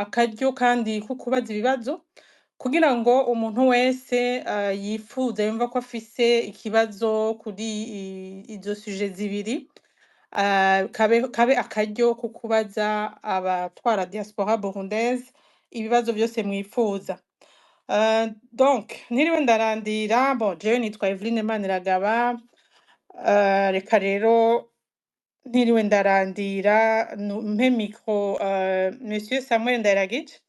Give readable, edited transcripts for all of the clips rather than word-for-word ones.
Akaryo kandi ko kubaza ibibazo kugira ngo umuntu wese yifuza, yumva ko afise ikibazo kuri izo sujets zibiri, kabe akaryo ko kubaza abatwara diaspora burundaise ibibazo vyose mwifuza. Donc ntiriwe ndarandira, bon, jewe nitwa Eveline Maniragaba. Reka rero ntiriwe ndarandira, mpe micro Monsieur Samuel Ndayiragije,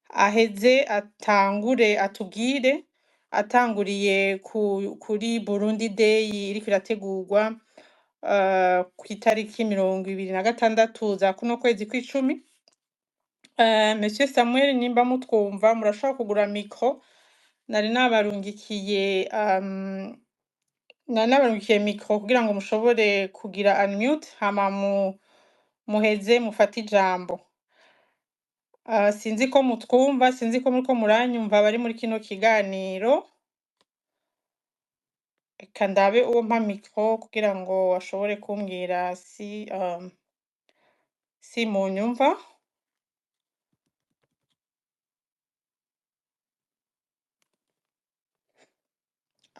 aheze atangure atubwire, atanguriye kuri Burundi Day iriko irategurwa kw'itariki 26 za kuno kwezi kw'icumi. Monsieur Samuel, nimba mutwumva, murashobora kugura micro. Nari nabarungikiye micro kugira ngo mushobore kugira unmute, hama muheze mufate ijambo. Sinzi ko mutwumva, sinzi ko muriko muranyumva bari muri kino kiganiro. Reka ndabe uwo mpa micro kugira ngo ashobore kumbwira si munyumva.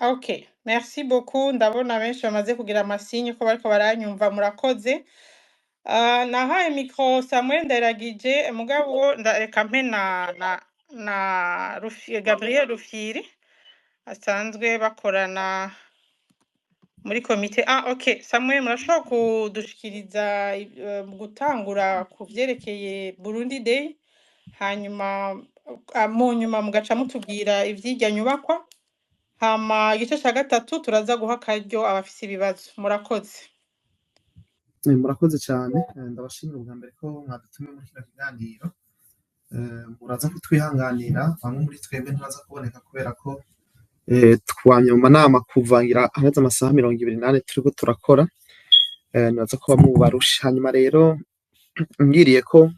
Ok, merci beaucoup. Ndabona benshi bamaze kugira ama signes ko bariko baranyumva, murakoze. Nahaye micro Samuel Ndayiragije, mugabo reka mpe na Gabriel Rufyiri asanzwe bakorana muri komite. Ah, ok. Samuel, murashobora kudushikiriza gutangura ku vyerekeye Burundi Day, hanyuma mu nyuma mugaca mutubwira ivy'irya nyubakwa, hama igice ca gatatu turaza guha akaryo abafise ibibazo. Murakoze. Murakoze cyane. Ndabashimira ubwa mbere ko mwadutumiye muri kino kiganiro. Muraza kutwihanganira, bamwe muri twebwe ntibaza kuboneka kubera ko twamye mu manama kuva ngira haheze amasaha 24 turiko turakora. Nibaza ko bamwe mubarusha. Hanyuma rero ngiriye ko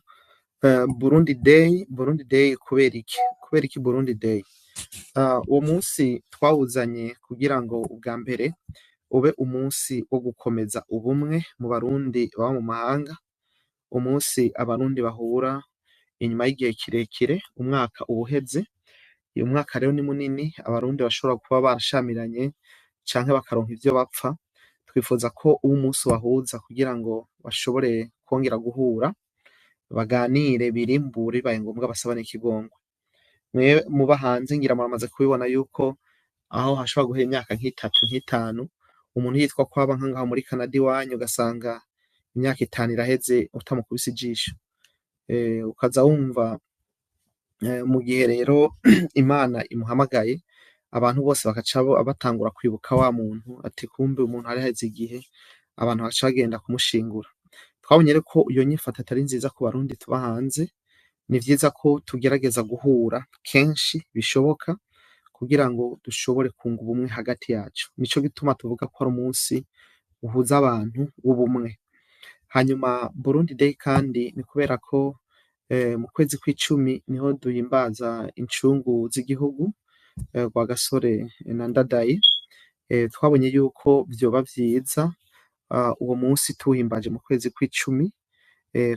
Burundi Day, Burundi Day kubera iki? Kubera iki Burundi Day? Uwo munsi twawuzanye kugira ngo ubwa mbere ube umunsi wo gukomeza ubumwe mu Barundi baba mu mahanga, umunsi Abarundi bahura inyuma y'igihe kirekire, umwaka uwuheze. Uyu mwaka rero ni munini, Abarundi bashobora kuba barashamiranye canke bakaronka ivyo bapfa. Twifuza ko uba umunsi ubahuza kugira ngo bashobore kongera guhura, baganire, birimbure, bibaye ngombwa basabane ikigongwe. Mwe muba hanze ngira muramaze kubibona yuko aho hashobora guhera imyaka nk'itatu, nk'itanu, umuntu yitwa ko aba nka ngaho muri Canada iwanyu, ugasanga imyaka 5 iraheze utamukubise ijisho. Ukaza wumva mu gihe rero Imana imuhamagaye, abantu bose bagaca batangura kwibuka wa muntu, ati kumbe umuntu hari haheze igihe, abantu baca bagenda kumushingura. Twabonye rero ko iyo nyifato atari nziza ku Barundi tuba hanze. Ni vyiza ko tugerageza guhura kenshi bishoboka kugira ngo dushobore kunga ubumwe hagati yacu. Nico gituma tuvuga ko ari umunsi uhuza abantu w'ubumwe. Hanyuma Burundi Day kandi ni kubera ko mu kwezi kw'icumi niho duhimbaza incungu z'igihugu, Rwagasore na Ndadaye. Twabonye yuko vyoba vyiza uwo munsi tuwuhimbaje mu kwezi kw'icumi,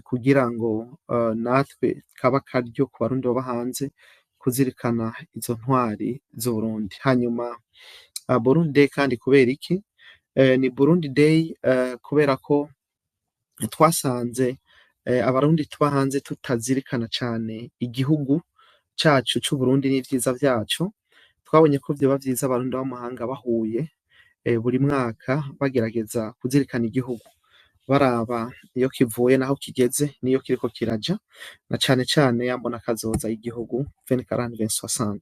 kugira ngo natwe kaba karyo ku Barundi baba hanze kuzirikana izo ntwari z'Uburundi. Hanyuma Burundi Day kandi kubera iki? Ni Burundi Day kubera ko twasanze Abarundi tuba hanze tutazirikana cane igihugu cacu c'Uburundi n'ivyiza vyaco. Twabonye ko vyoba vyiza Abarundi bo mu mahanga bahuye buri mwaka, bagerageza kuzirikana igihugu, baraba iyo kivuye naho kigeze niyo kiriko kiraja, na cane cane ya mbona kazoza y'igihugu 2040 2060.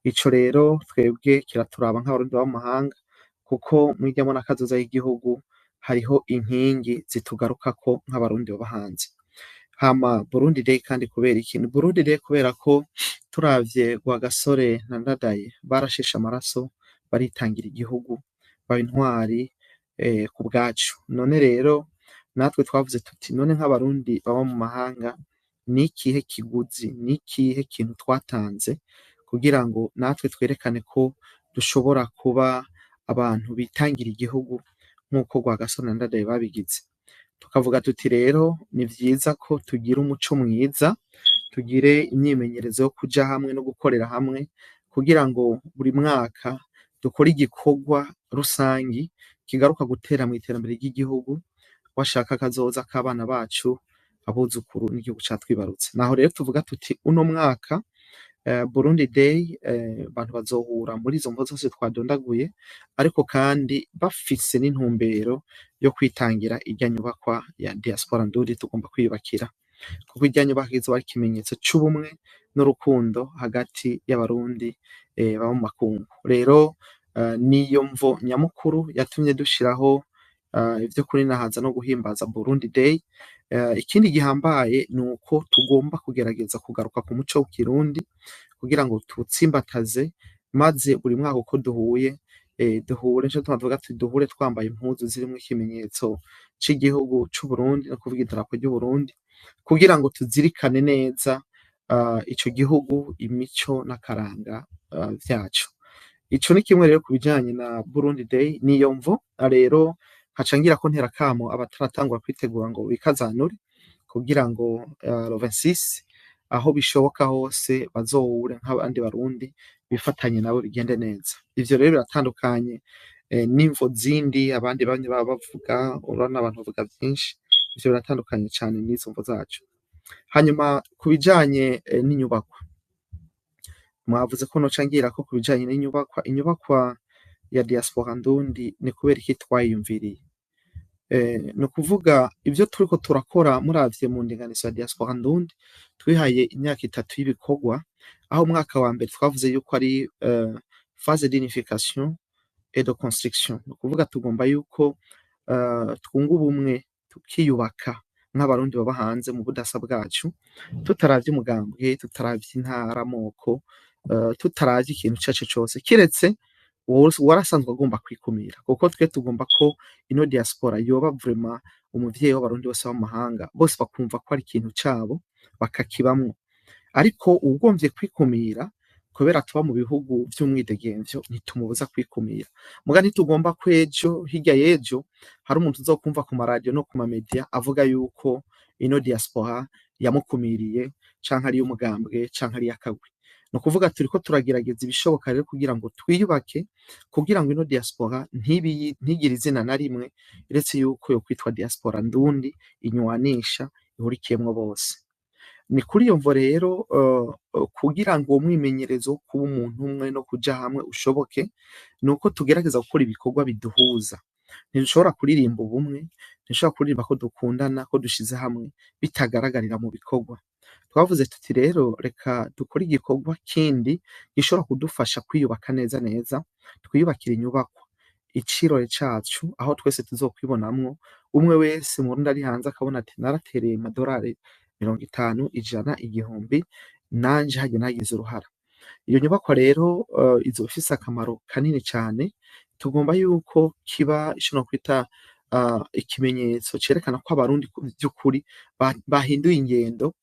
Ico rero twebwe kiraturaba nk'Abarundi bo mu mahanga, kuko mw'irya mbona kazoza y'igihugu hariho inkingi zitugarukako nk'Abarundi baba hanze. Hama Burundi Day kandi kubera iki? Ni Burundi Day kubera ko turavye Rwagasore na Ndadaye barasheshe amaraso, baritangira igihugu, baba intwari ku bwacu. None rero natwe twavuze tuti: none nk'Abarundi baba mu mahanga, ni ikihe kiguzi, ni ikihe kintu twatanze kugira ngo natwe twerekane ko dushobora kuba abantu bitangira igihugu nk'uko Rwagasore na Ndadaye babigize? Tukavuga tuti rero ni vyiza ko tugira umuco mwiza. tugire imyimenyerezo yo kuja hamwe no gukorera hamwe, kugira ngo buri mwaka dukore igikorwa rusangi kigaruka gutera mu iterambere ry'igihugu, washaka kazoza k'abana bacu, abuzukuru n'igihugu catwibarutse. Naho rero tuvuga tuti uno mwaka Burundi Day, abantu bazohura muri izo mvo zose twadondaguye, ariko kandi bafise n'intumbero yo kwitangira irya nyubakwa ya Diaspora Ndundi tugomba kwiyubakira, kuko irya nyubakwa izoba ari ikimenyetso c'ubumwe n'urukundo hagati y'Abarundi baba mu makungu. Rero niyo mvo nyamukuru yatumye dushiraho ivyo kurinahaza no guhimbaza Burundi Day. Ikindi gihambaye ni uko tugomba kugerageza kugaruka ku muco w'ikirundi kugira ngo tuwutsimbataze, maze buri mwaka uko duhuye, duhure nico gituma tuvuga tuti duhure twambaye impuzu zirimwo ikimenyetso c'igihugu c'Uburundi, no kuvuga idarapo ry'Uburundi, kugira ngo tuzirikane neza ico gihugu, imico n'akaranga vyaco. Ico ni kimwe rero ku bijanye na Burundi Day. Niyo mvo rero nkaca ngira ko ntera kamo abataratangura kwitegura ngo bikazanure, kugira ngo le 26 aho bishoboka hose bazohure nk'abandi Barundi, bifatanye nabo bigende neza. Ivyo rero biratandukanye n'imvo zindi abandi bamye baba bavuga. Urabona abantu bavuga vyinshi, ivyo biratandukanye cane n'izo mvo zacu. Hanyuma ku bijanye n'inyubakwa, mwavuze ko noca ngira ko ku bijanye n'inyubakwa, inyubakwa ya Diaspora Ndundi ni kubera iki twayiyumviriye? Ni ukuvuga ivyo turiko turakora, muravye mu ndinganizo ya Diaspora Ndundi, twihaye imyaka 3 y'ibikorwa, aho umwaka wa mbere twavuze yuko ari phase d'unification et de construction. Ni ukuvuga tugomba yuko twunga ubumwe, tukiyubaka nk'Abarundi baba hanze mu budasa bwacu, tutaravye umugambwe, tutaravye intara, amoko, tutaravye ikintu ico arico cose, kiretse uwarasanzwe agomba kwikumira, kuko twe tugomba ko ino diaspora yoba vraiment umuvyeyi w'Abarundi bose bo mu mahanga, bose bakumva ko ari ikintu cabo bakakibamwo. Ariko uwugomvye kwikumira, kubera tuba mu bihugu vy'umwidegemvyo, ntitumubuza kwikumira. Muga ntitugomba ko ejo hirya y'ejo hari umuntu uzokumva ku maradiyo no ku mamedia avuga yuko ino diaspora yamukumiriye, canke ari iy'umugambwe, canke ari iy'akagwi. Ni ukuvuga turiko turagerageza ibishoboka rero kugira ngo twiyubake, kugira ngo ino diaspora ntigire izina na rimwe uretse yuko yokwitwa Diaspora Ndundi inywanisha, ihurikiyemwo bose. Ni kuri iyo mvo rero, kugira ngo uwo mwimenyerezo wo kuba umuntu umwe no kuja hamwe ushoboke, ni uko tugerageza gukora ibikorwa biduhuza. Ntidushobora kuririmba ubumwe, ntidushobora kuririmba ko dukundana, ko dushize hamwe, bitagaragarira mu bikorwa. Twavuze tuti rero reka dukore igikorwa kindi gishobora kudufasha kwiyubaka neza neza, twiyubakire inyubakwa, icirore cacu, aho twese tuzokwibonamwo, umwe wese mu Burundi ari hanze akabona ati naratereye amadorari 50, 100, 1000, nanje harya nagize uruhara. Iyo nyubakwa rero izoba ifise akamaro kanini cane. Tugomba yuko kiba ico nokwita ikimenyetso cerekana ko Abarundi vy'ukuri bahinduye ingendo,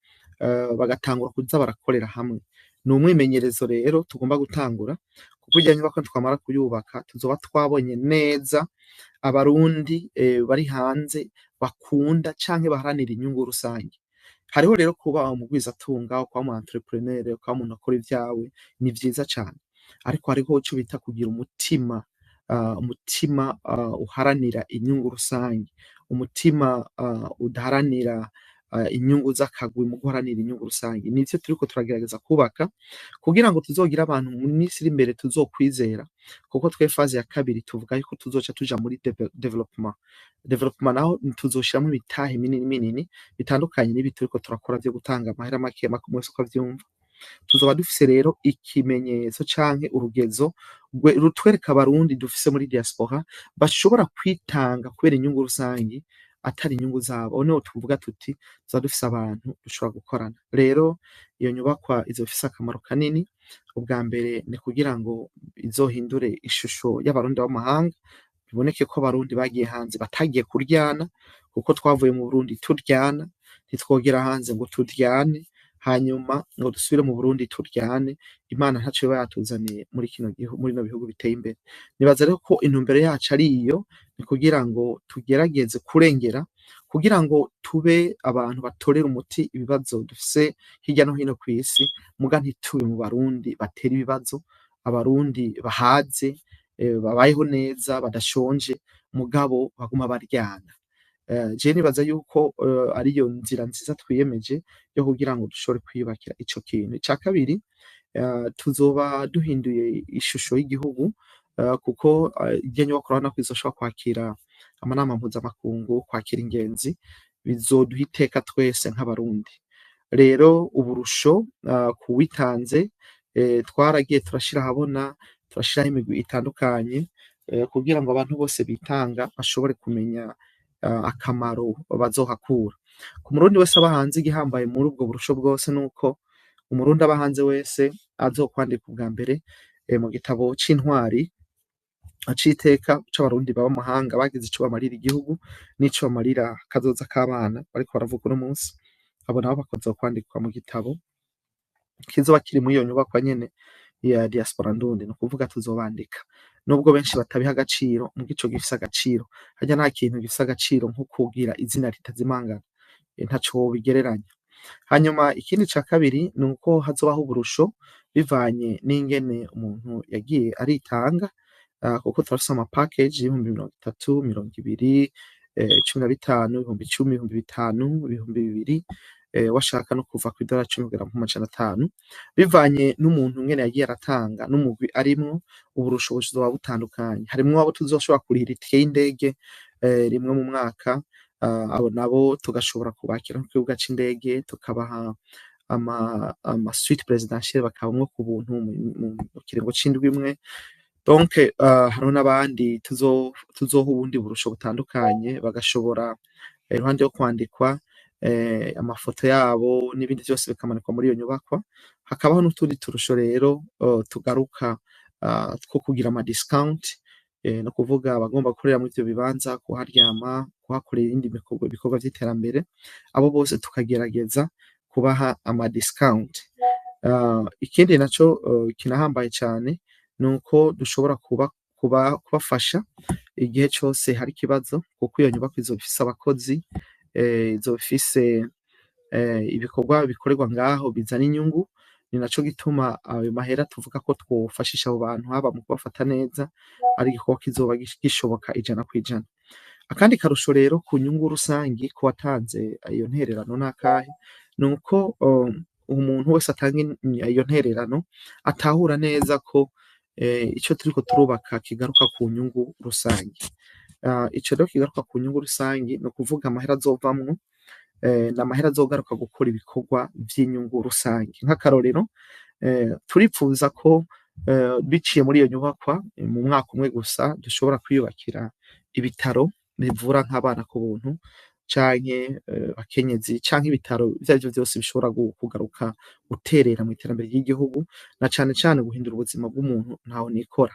bagatangura kuza barakorera hamwe. Ni umwimenyerezo rero tugomba gutangura, kuko irya nyubakwa twamara kuyubaka tuzoba twabonye neza Abarundi bari hanze bakunda canke baharanira inyungu rusange. Hariho rero kuba umugwizatunga, kuba umu entrepreneur, kuba umuntu akora ivyawe, ni vyiza cane. Ariko hariho ico bita kugira umutima, umutima uharanira inyungu rusange, umutima udaharanira inyungu z'akagwi mu guharanira inyungu rusange. Nivyo turiko turagerageza kubaka kugira ngo tuzogire abantu mu minsi iri imbere tuzokwizera, kuko twe phase ya kabiri tuvuga yuko tuzoca tuja muri development. Development naho tuzoshiramwo imitahe minini minini, bitandukanye n'ibi turiko turakora vyo gutanga amahera make make, umwe wese uko avyumva. Tuzoba dufise rero ikimenyetso canke urugezo rutwereka Abarundi dufise muri diaspora bashobora kwitanga kubera inyungu rusangi, atari inyungu zabo. Aho niho tuvuga tuti tuzoba dufise abantu dushobora gukorana. Rero iyo nyubakwa izoba ifise akamaro kanini. Ubwa mbere ni kugira ngo izohindure ishusho y'Abarundi bo mu mahanga, biboneke ko Abarundi bagiye hanze batagiye kuryana, kuko twavuye mu Burundi turyana, ntitwogera hanze ngo turyane, hanyuma ngo dusubire mu Burundi turyane. Imana ntaco yoba yatuzaniye muri kino gihugu, muri bino bihugu biteye imbere. Nibaza rero ko intumbero yacu ari iyo, ni kugira ngo tugerageze kurengera Kugira ngo tube abantu batorera umuti ibibazo dufise hirya no hino kw'isi, muga ntitube mu Barundi batera ibibazo, Abarundi bahaze, babayeho neza, badashonje, mugabo baguma baryana. Je nibaza yuko ariyo nzira nziza twiyemeje yo kugira ngo dushobore kwiyubakira ico kintu. Ica kabiri, tuzoba duhinduye ishusho y'igihugu, kuko irya nyubakwa urabona ko izoshobora kwakira amanama mpuzamakungu, kwakira ingenzi, bizoduha iteka twese nk'Abarundi. Rero uburusho kuwitanze, twaragiye turashira ahabona, turashiraho imigwi itandukanye, kugira ngo abantu bose bitanga bashobore kumenya akamaro bazohakura. Ku Murundi wese aba hanze, igihambaye muri ubwo burusho bwose nuko Umurundi aba hanze wese azokwandika ubwa mbere mu gitabo c'intwari c'iteka c'Abarundi baba mahanga bagize ico bamarira igihugu n'ico bamarira kazoza k'abana bariko baravuka uno munsi. Abo nabo bakazokwandikwa mu gitabo kizoba kiri muri iyo nyubakwa nyene ya Diaspora Ndundi. Ni ukuvuga tuzobandika, nubwo benshi batabiha agaciro, muga ico gifise agaciro. Harya nta kintu gifise agaciro nko kugira izina ritazimangana, ntaco wobigereranya. Hanyuma ikindi ca kabiri ni uko hazobaho uburusho bivanye n'ingene umuntu yagiye aritanga, kuko turafise ama package 30,000, 20, 15, 10,000, 5,000, 2,000, washaka no kuva kw'idolari 10 kugera ku 500, bivanye n'umuntu ingene yagiye aratanga n'umugwi arimwo, uburusho buzoba butandukanye. Harimwo abo tuzoshobora kurihira itike y'indege rimwe mu mwaka, abo nabo tugashobora kubakira ku kibuga c'indege, tukabaha ama suite presidentielle, bakabamwo ku buntu mu kiringo c'indwi imwe. Donc hariho n'abandi tuzoha ubundi burusho butandukanye, bagashobora iruhande yo kwandikwa, amafoto yabo n'ibindi vyose bikamanikwa muri iyo nyubakwa. Hakabaho n'utundi turusho rero tugaruka two kugira ama discount, no kuvuga abagomba gukorera muri ivyo bibanza, kuharyama, kuhakorera ibindi bikorwa vy'iterambere, abo bose tukagerageza kubaha ama discount. Ikindi naco kinahambaye cane nuko dushobora kubafasha igihe cose hari ikibazo, kuko iyo nyubakwa izoba ifise abakozi, izoba ifise ibikorwa bikorerwa ngaho bizana inyungu. Ni naco gituma ayo mahera tuvuga ko twofashisha abo bantu, haba mu kubafata neza, ari igikorwa kizoba gishoboka 100%. Akandi karusho rero ku nyungu rusangi ku watanze iyo ntererano n'akahe? Nuko umuntu wese atanga iyo ntererano atahura neza ko ico turiko turubaka kigaruka ku nyungu rusangi. Ico rero kigaruka ku nyungu rusangi, ni ukuvuga amahera azovamwo n'amahera azogaruka gukora ibikorwa vy'inyungu rusangi. Nk'akarorero, turipfuza ko biciye muri iyo nyubakwa, mu mwaka umwe gusa dushobora kwiyubakira ibitaro bivura nk'abana ku buntu, canke abakenyezi, canke ibitaro ivyo arivyo vyose bishobora kugaruka guterera mw'iterambere ry'igihugu, na cane cane guhindura ubuzima bw'umuntu ntaho nikora.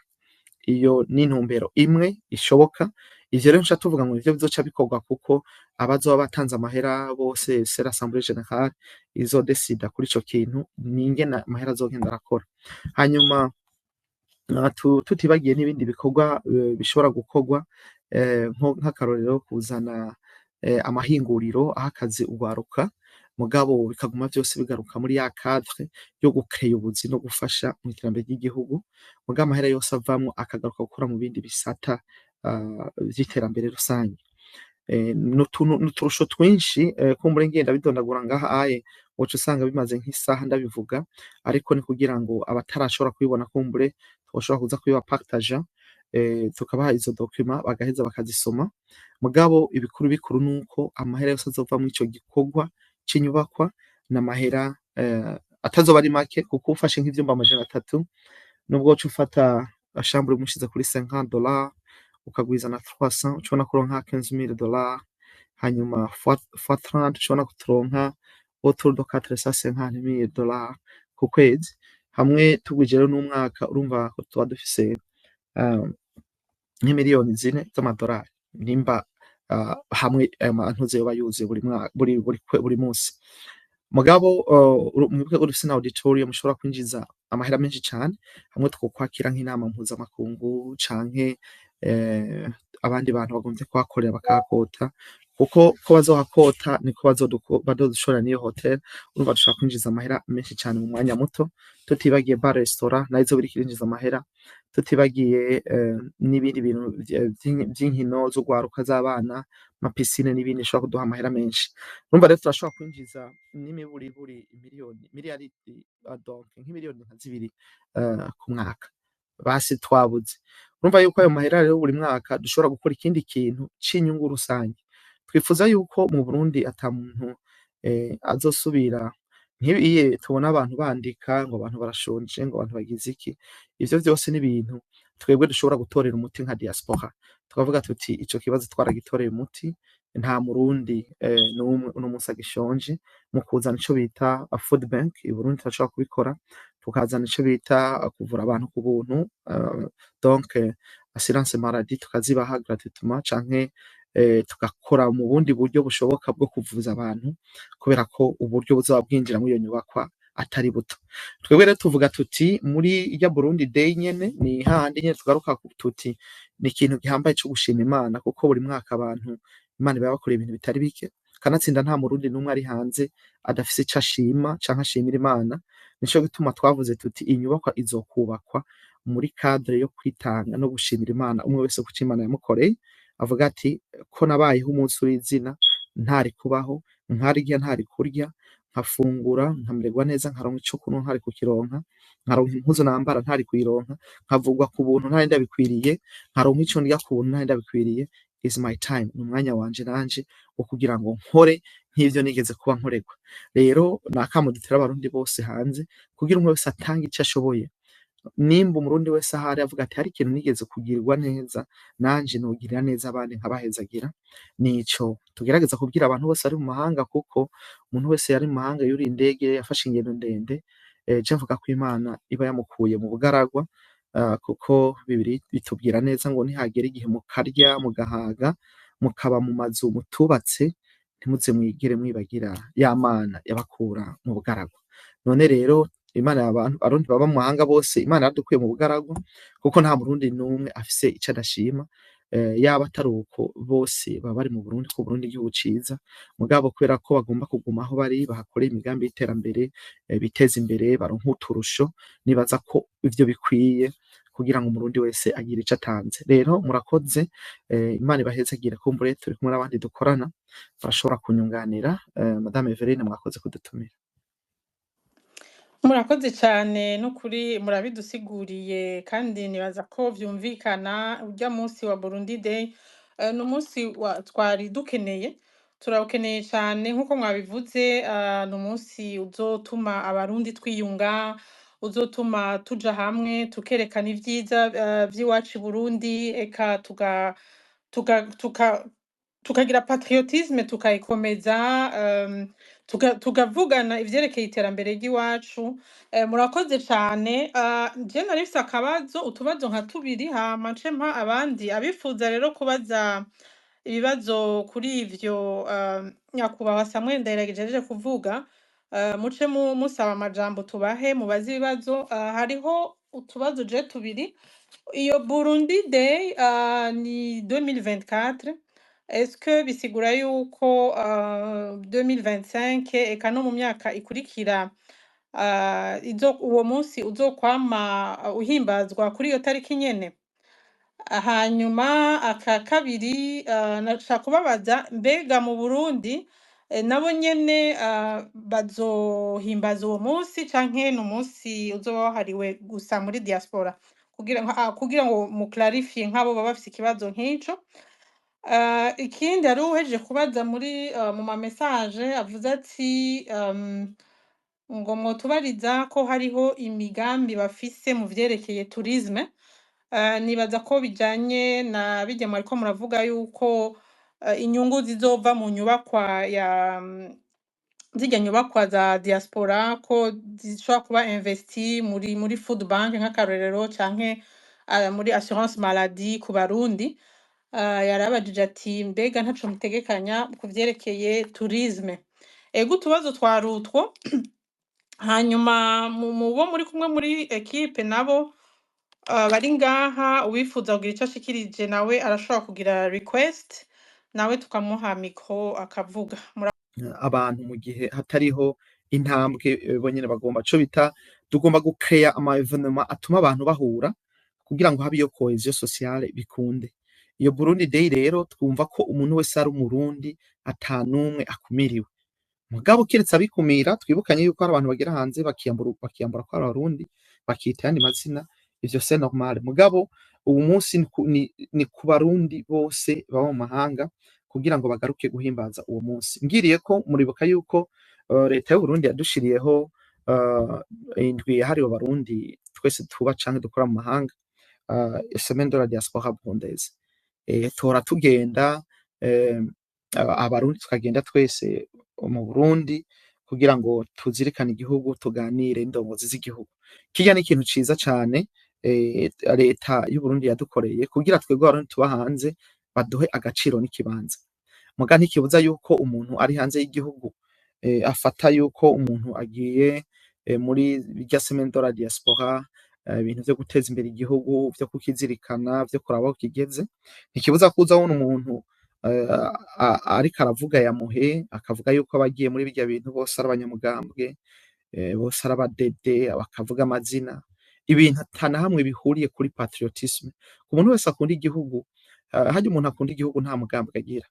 Iyo ni intumbero imwe ishoboka. Ivyo rero nca tuvuga ngo nivyo bizoca bikorwa, kuko abazoba batanze amahera bose, c'est l'assemblée générale izodesida kuri ico kintu n'ingene amahera azogenda arakora. Hanyuma tutibagiye n'ibindi bikorwa bishobora gukorwa, nk'akarorero kuzana amahinguriro aha akazi urwaruka, mugabo bikaguma vyose bigaruka muri ya cadre yo gukeya ubuzi no gufasha mw'iterambere ry'igihugu, muga amahera yose avamwo akagaruka gukora mu bindi bisata vy'iterambere rusangi. N'uturusho twinshi, kumbure ngiye ndabidondagura ngaha aye woca usanga bimaze nk'isaha ndabivuga, ariko ni kugira ngo abatarashobora kubibona kumbure twoshobora kuza kubibapartaja, tukabaha izo document bagaheza bakazisoma. Mugabo ibikuru bikuru nuko amahera yose azova muri ico gikorwa c'inyubakwa n'amahera atazoba ari make, kuko ufashe nk'ivyumba 300, nubwo woca ufata chambre imwe ushize kuri $50, ukagwiza na 300, uca ubona ko uronka $15,000, hanyuma fois 30 ushobora kuturonka autour de $450,000 ku kwezi. Hamwe tugwije rero n'umwaka, urumva ko tuba dufise nk'imiliyoni 4 z'amadolari, nimba hamwe ayo mantuze yoba yuzuye buri mwaka, buri munsi. Mugabo mwibuke ko dufise na auditorium ushobora kwinjiza amahera menshi cane, hamwe twokwakira nk'inama mpuzamakungu canke abandi bantu bagomvye kuhakorera bakahakota. Kuko ko bazohakota niko bazodushorera n'iyo hotel. Urumva dushobora kwinjiza amahera menshi cane mu mwanya muto, tutibagiye bar restaurant nayo izoba iriko irinjiza amahera, tutibagiye n'ibindi bintu vy'inkino z'urwaruka z'abana, ama piscine n'ibindi bishobora kuduha amahera menshi. Urumva rero turashobora kwinjiza n'imiburiburi miliyoni, miliyaridi, donc nk'imiliyoni nka 2 ku mwaka basi twabuze. Urumva yuko ayo mahera rero buri mwaka dushobora gukora ikindi kintu c'inyungu rusange. Twifuza yuko mu Burundi ata muntu azosubira nk'ibiye tubona abantu bandika ngo abantu barashonje, ngo abantu bagize iki. Ivyo vyose ni ibintu twebwe dushobora gutorera umuti nka diaspora, tukavuga tuti ico kibazo twaragitoreye umuti, nta Murundi n'umwe uno munsi agishonje, mu kuzana ico bita food bank i Burundi. Turashobora kubikora, tukazana ico bita kuvura abantu ku buntu, donc assurance maladie tukazibaha gratuitement, canke tugakora mu bundi buryo bushoboka bwo kuvuza abantu, kubera ko uburyo buzoba bwinjira muri iyo nyubakwa atari buto. Twebwe rero tuvuga tuti muri irya Burundi Day nyene ni hahandi nyene tugaruka tuti ni ikintu gihambaye co gushima Imana, kuko buri mwaka abantu Imana iba yabakoreye ibintu bitari bike. Kanatsinda nta Murundi n'umwe ari hanze adafise ico ashima canke ashimira Imana. Nico gituma twavuze tuti inyubakwa izokubakwa muri cadre yo kwitanga no gushimira Imana, umwe wese kuco Imana yamukoreye, avuga ati ko nabayeho umunsi w'izina ntari kubaho, nkarya ntari kurya, nkafungura nkamererwa neza, nkaronka ico kunywa ntari kukironka, nkaronka impuzu nambara ntari kuyironka, nkavugwa ku buntu ntari ndabikwiriye, nkaronka ico ndya ku buntu ntari ndabikwiriye. Is my time, ni umwanya wanje nanje wo kugira ngo nkore nk'ivyo nigeze kuba nkorerwa. Rero ni akamo dutera Abarundi bose hanze kugira umwe wese atange ico ashoboye. Nimba Umurundi wese ahari avuga ati hari ikintu nigeze kugirirwa neza, nanje nogirira neza abandi nkabahezagira, nico tugerageza kubwira abantu bose bari mu mahanga, kuko umuntu wese yari mu mahanga yuriye indege, yafashe ingendo ndende, je mvuga ko Imana iba yamukuye mu bugaragwa, kuko Bibiliya bitubwira neza ngo nihagera igihe mukarya mugahaga, mukaba mu mazu mutubatse, ntimuze mwigere mwibagira ya Mana yabakura mu bugaragwa. None rero Imana, abantu Abarundi baba mu mahanga bose, Imana yaradukuye mu bugaragwa, kuko nta Murundi n'umwe afise ico adashima. Yaba atari uko bose baba bari mu Burundi, ko Burundi igihugu ciza. Mugabo kubera ko bagomba kuguma aho bari, bahakorera imigambi y'iterambere, biteze imbere, baronke uturusho, nibaza ko ivyo bikwiye kugira ngo Umurundi wese agire ico atanze. Rero murakoze, Imana ibahezagire. Kumbure turi kumwe n'abandi dukorana barashobora kunyunganira. Madame Everine, mwakoze kudutumira. Murakoze cyane n'ukuri, murabidusiguriye kandi nibaza ko vyumvikana. Urya munsi wa Burundi Day ni umunsi twari dukeneye, turawukeneye cyane nk'uko mwabivuze. Ni umunsi uzotuma Abarundi twiyunga, uzotuma tuja hamwe, tukerekana ivyiza vy'iwacu i Burundi, eka tukagira patriotisme, tukayikomeza, tukavugana ivyerekeye iterambere ry'iwacu. Murakoze cane. Je nari mfise akabazo, utubazo nka tubiri, hama nce mpa abandi abifuza rero kubaza ibibazo kuri ivyo nyakubahwa Samuel Ndayiragije ahejeje kuvuga. Muce musaba amajambo tubahe mubaze ibibazo. Hariho utubazo je tubiri. Iyo Burundi Day ni 2024, est-ce que bisigura yuko 2025 eka no mu myaka ikurikira uwo munsi uzokwama uhimbazwa kuri iyo tariki nyene? Hanyuma aka kabiri, nashaka kubabaza mbega mu Burundi nabo nyene bazohimbaza uwo munsi, canke ni umunsi uzoba wahariwe gusa muri diaspora? Kugira ngo muclarifie nk'abo baba bafise ikibazo nk'ico. Ikindi, hariho uwuhejeje kubaza muri mu ma message, avuze ati ngo mwotubariza ko hariho imigambi bafise mu vyerekeye tourisme. Nibaza ko bijanye na birya mwariko muravuga yuko inyungu zizova mu nyubakwa ya zirya nyubakwa za diaspora, ko zishobora kuba investi muri food bank nk'akarorero, canke muri assurance maladie ku Barundi. Yarabajije ati mbega ntaco mutegekanya ku vyerekeye tourisme? Ego, utubazo twari utwo. Hanyuma mu bo muri kumwe muri equipe nabo bari ngaha, uwifuza kugira ico ashikirije nawe arashobora kugira request. Nawe tukamuha micro akavuga. Abantu mu gihe hatariho intambwe, bo nyene bagomba co bita tugomba gucréa ama événements atuma abantu bahura kugira ngo habe iyo cohésion sociale bikunde. Iyo Burundi Day rero twumva ko umuntu wese ari Umurundi, ata n'umwe akumiriwe. Mugabo kiretse abikumira, twibukanye yuko hari abantu bagera hanze bakiyambura ko ari Abarundi, bakita ayandi mazina, ivyo c'est normal. Mugabo uwu munsi ni ku Barundi bose baba mu mahanga kugira ngo bagaruke guhimbaza uwo munsi. Ngiriye ko muribuka yuko leta y'Uburundi yadushiriyeho indwi yahariwe Abarundi twese tuba canke dukora mu mahanga, Semaine de la diaspora burundaise. Tuhora tugenda, Abarundi tukagenda twese mu Burundi kugira ngo tuzirikane igihugu, tuganire n'indongozi z'igihugu. Kirya ni ikintu ciza cane leta y'Uburundi yadukoreye kugira twebwe Abarundi tuba hanze baduhe agaciro n'ikibanza. Muga ntikibuza yuko umuntu ari hanze y'igihugu afata yuko umuntu agiye muri irya Semaine de la diaspora, ibintu vyo guteza imbere igihugu, vyo kukizirikana, vyo kuraba aho kigeze, ntikibuza ko uza wubona umuntu ariko aravuga yamuhe, akavuga yuko abagiye muri birya bintu bose ari abanyamugambwe, bose ari abadede, bakavuga amazina, ibintu ata na hamwe bihuriye kuri patriotisme. Umuntu wese akunda igihugu, harya umuntu akunda igihugu nta mugambwe agira,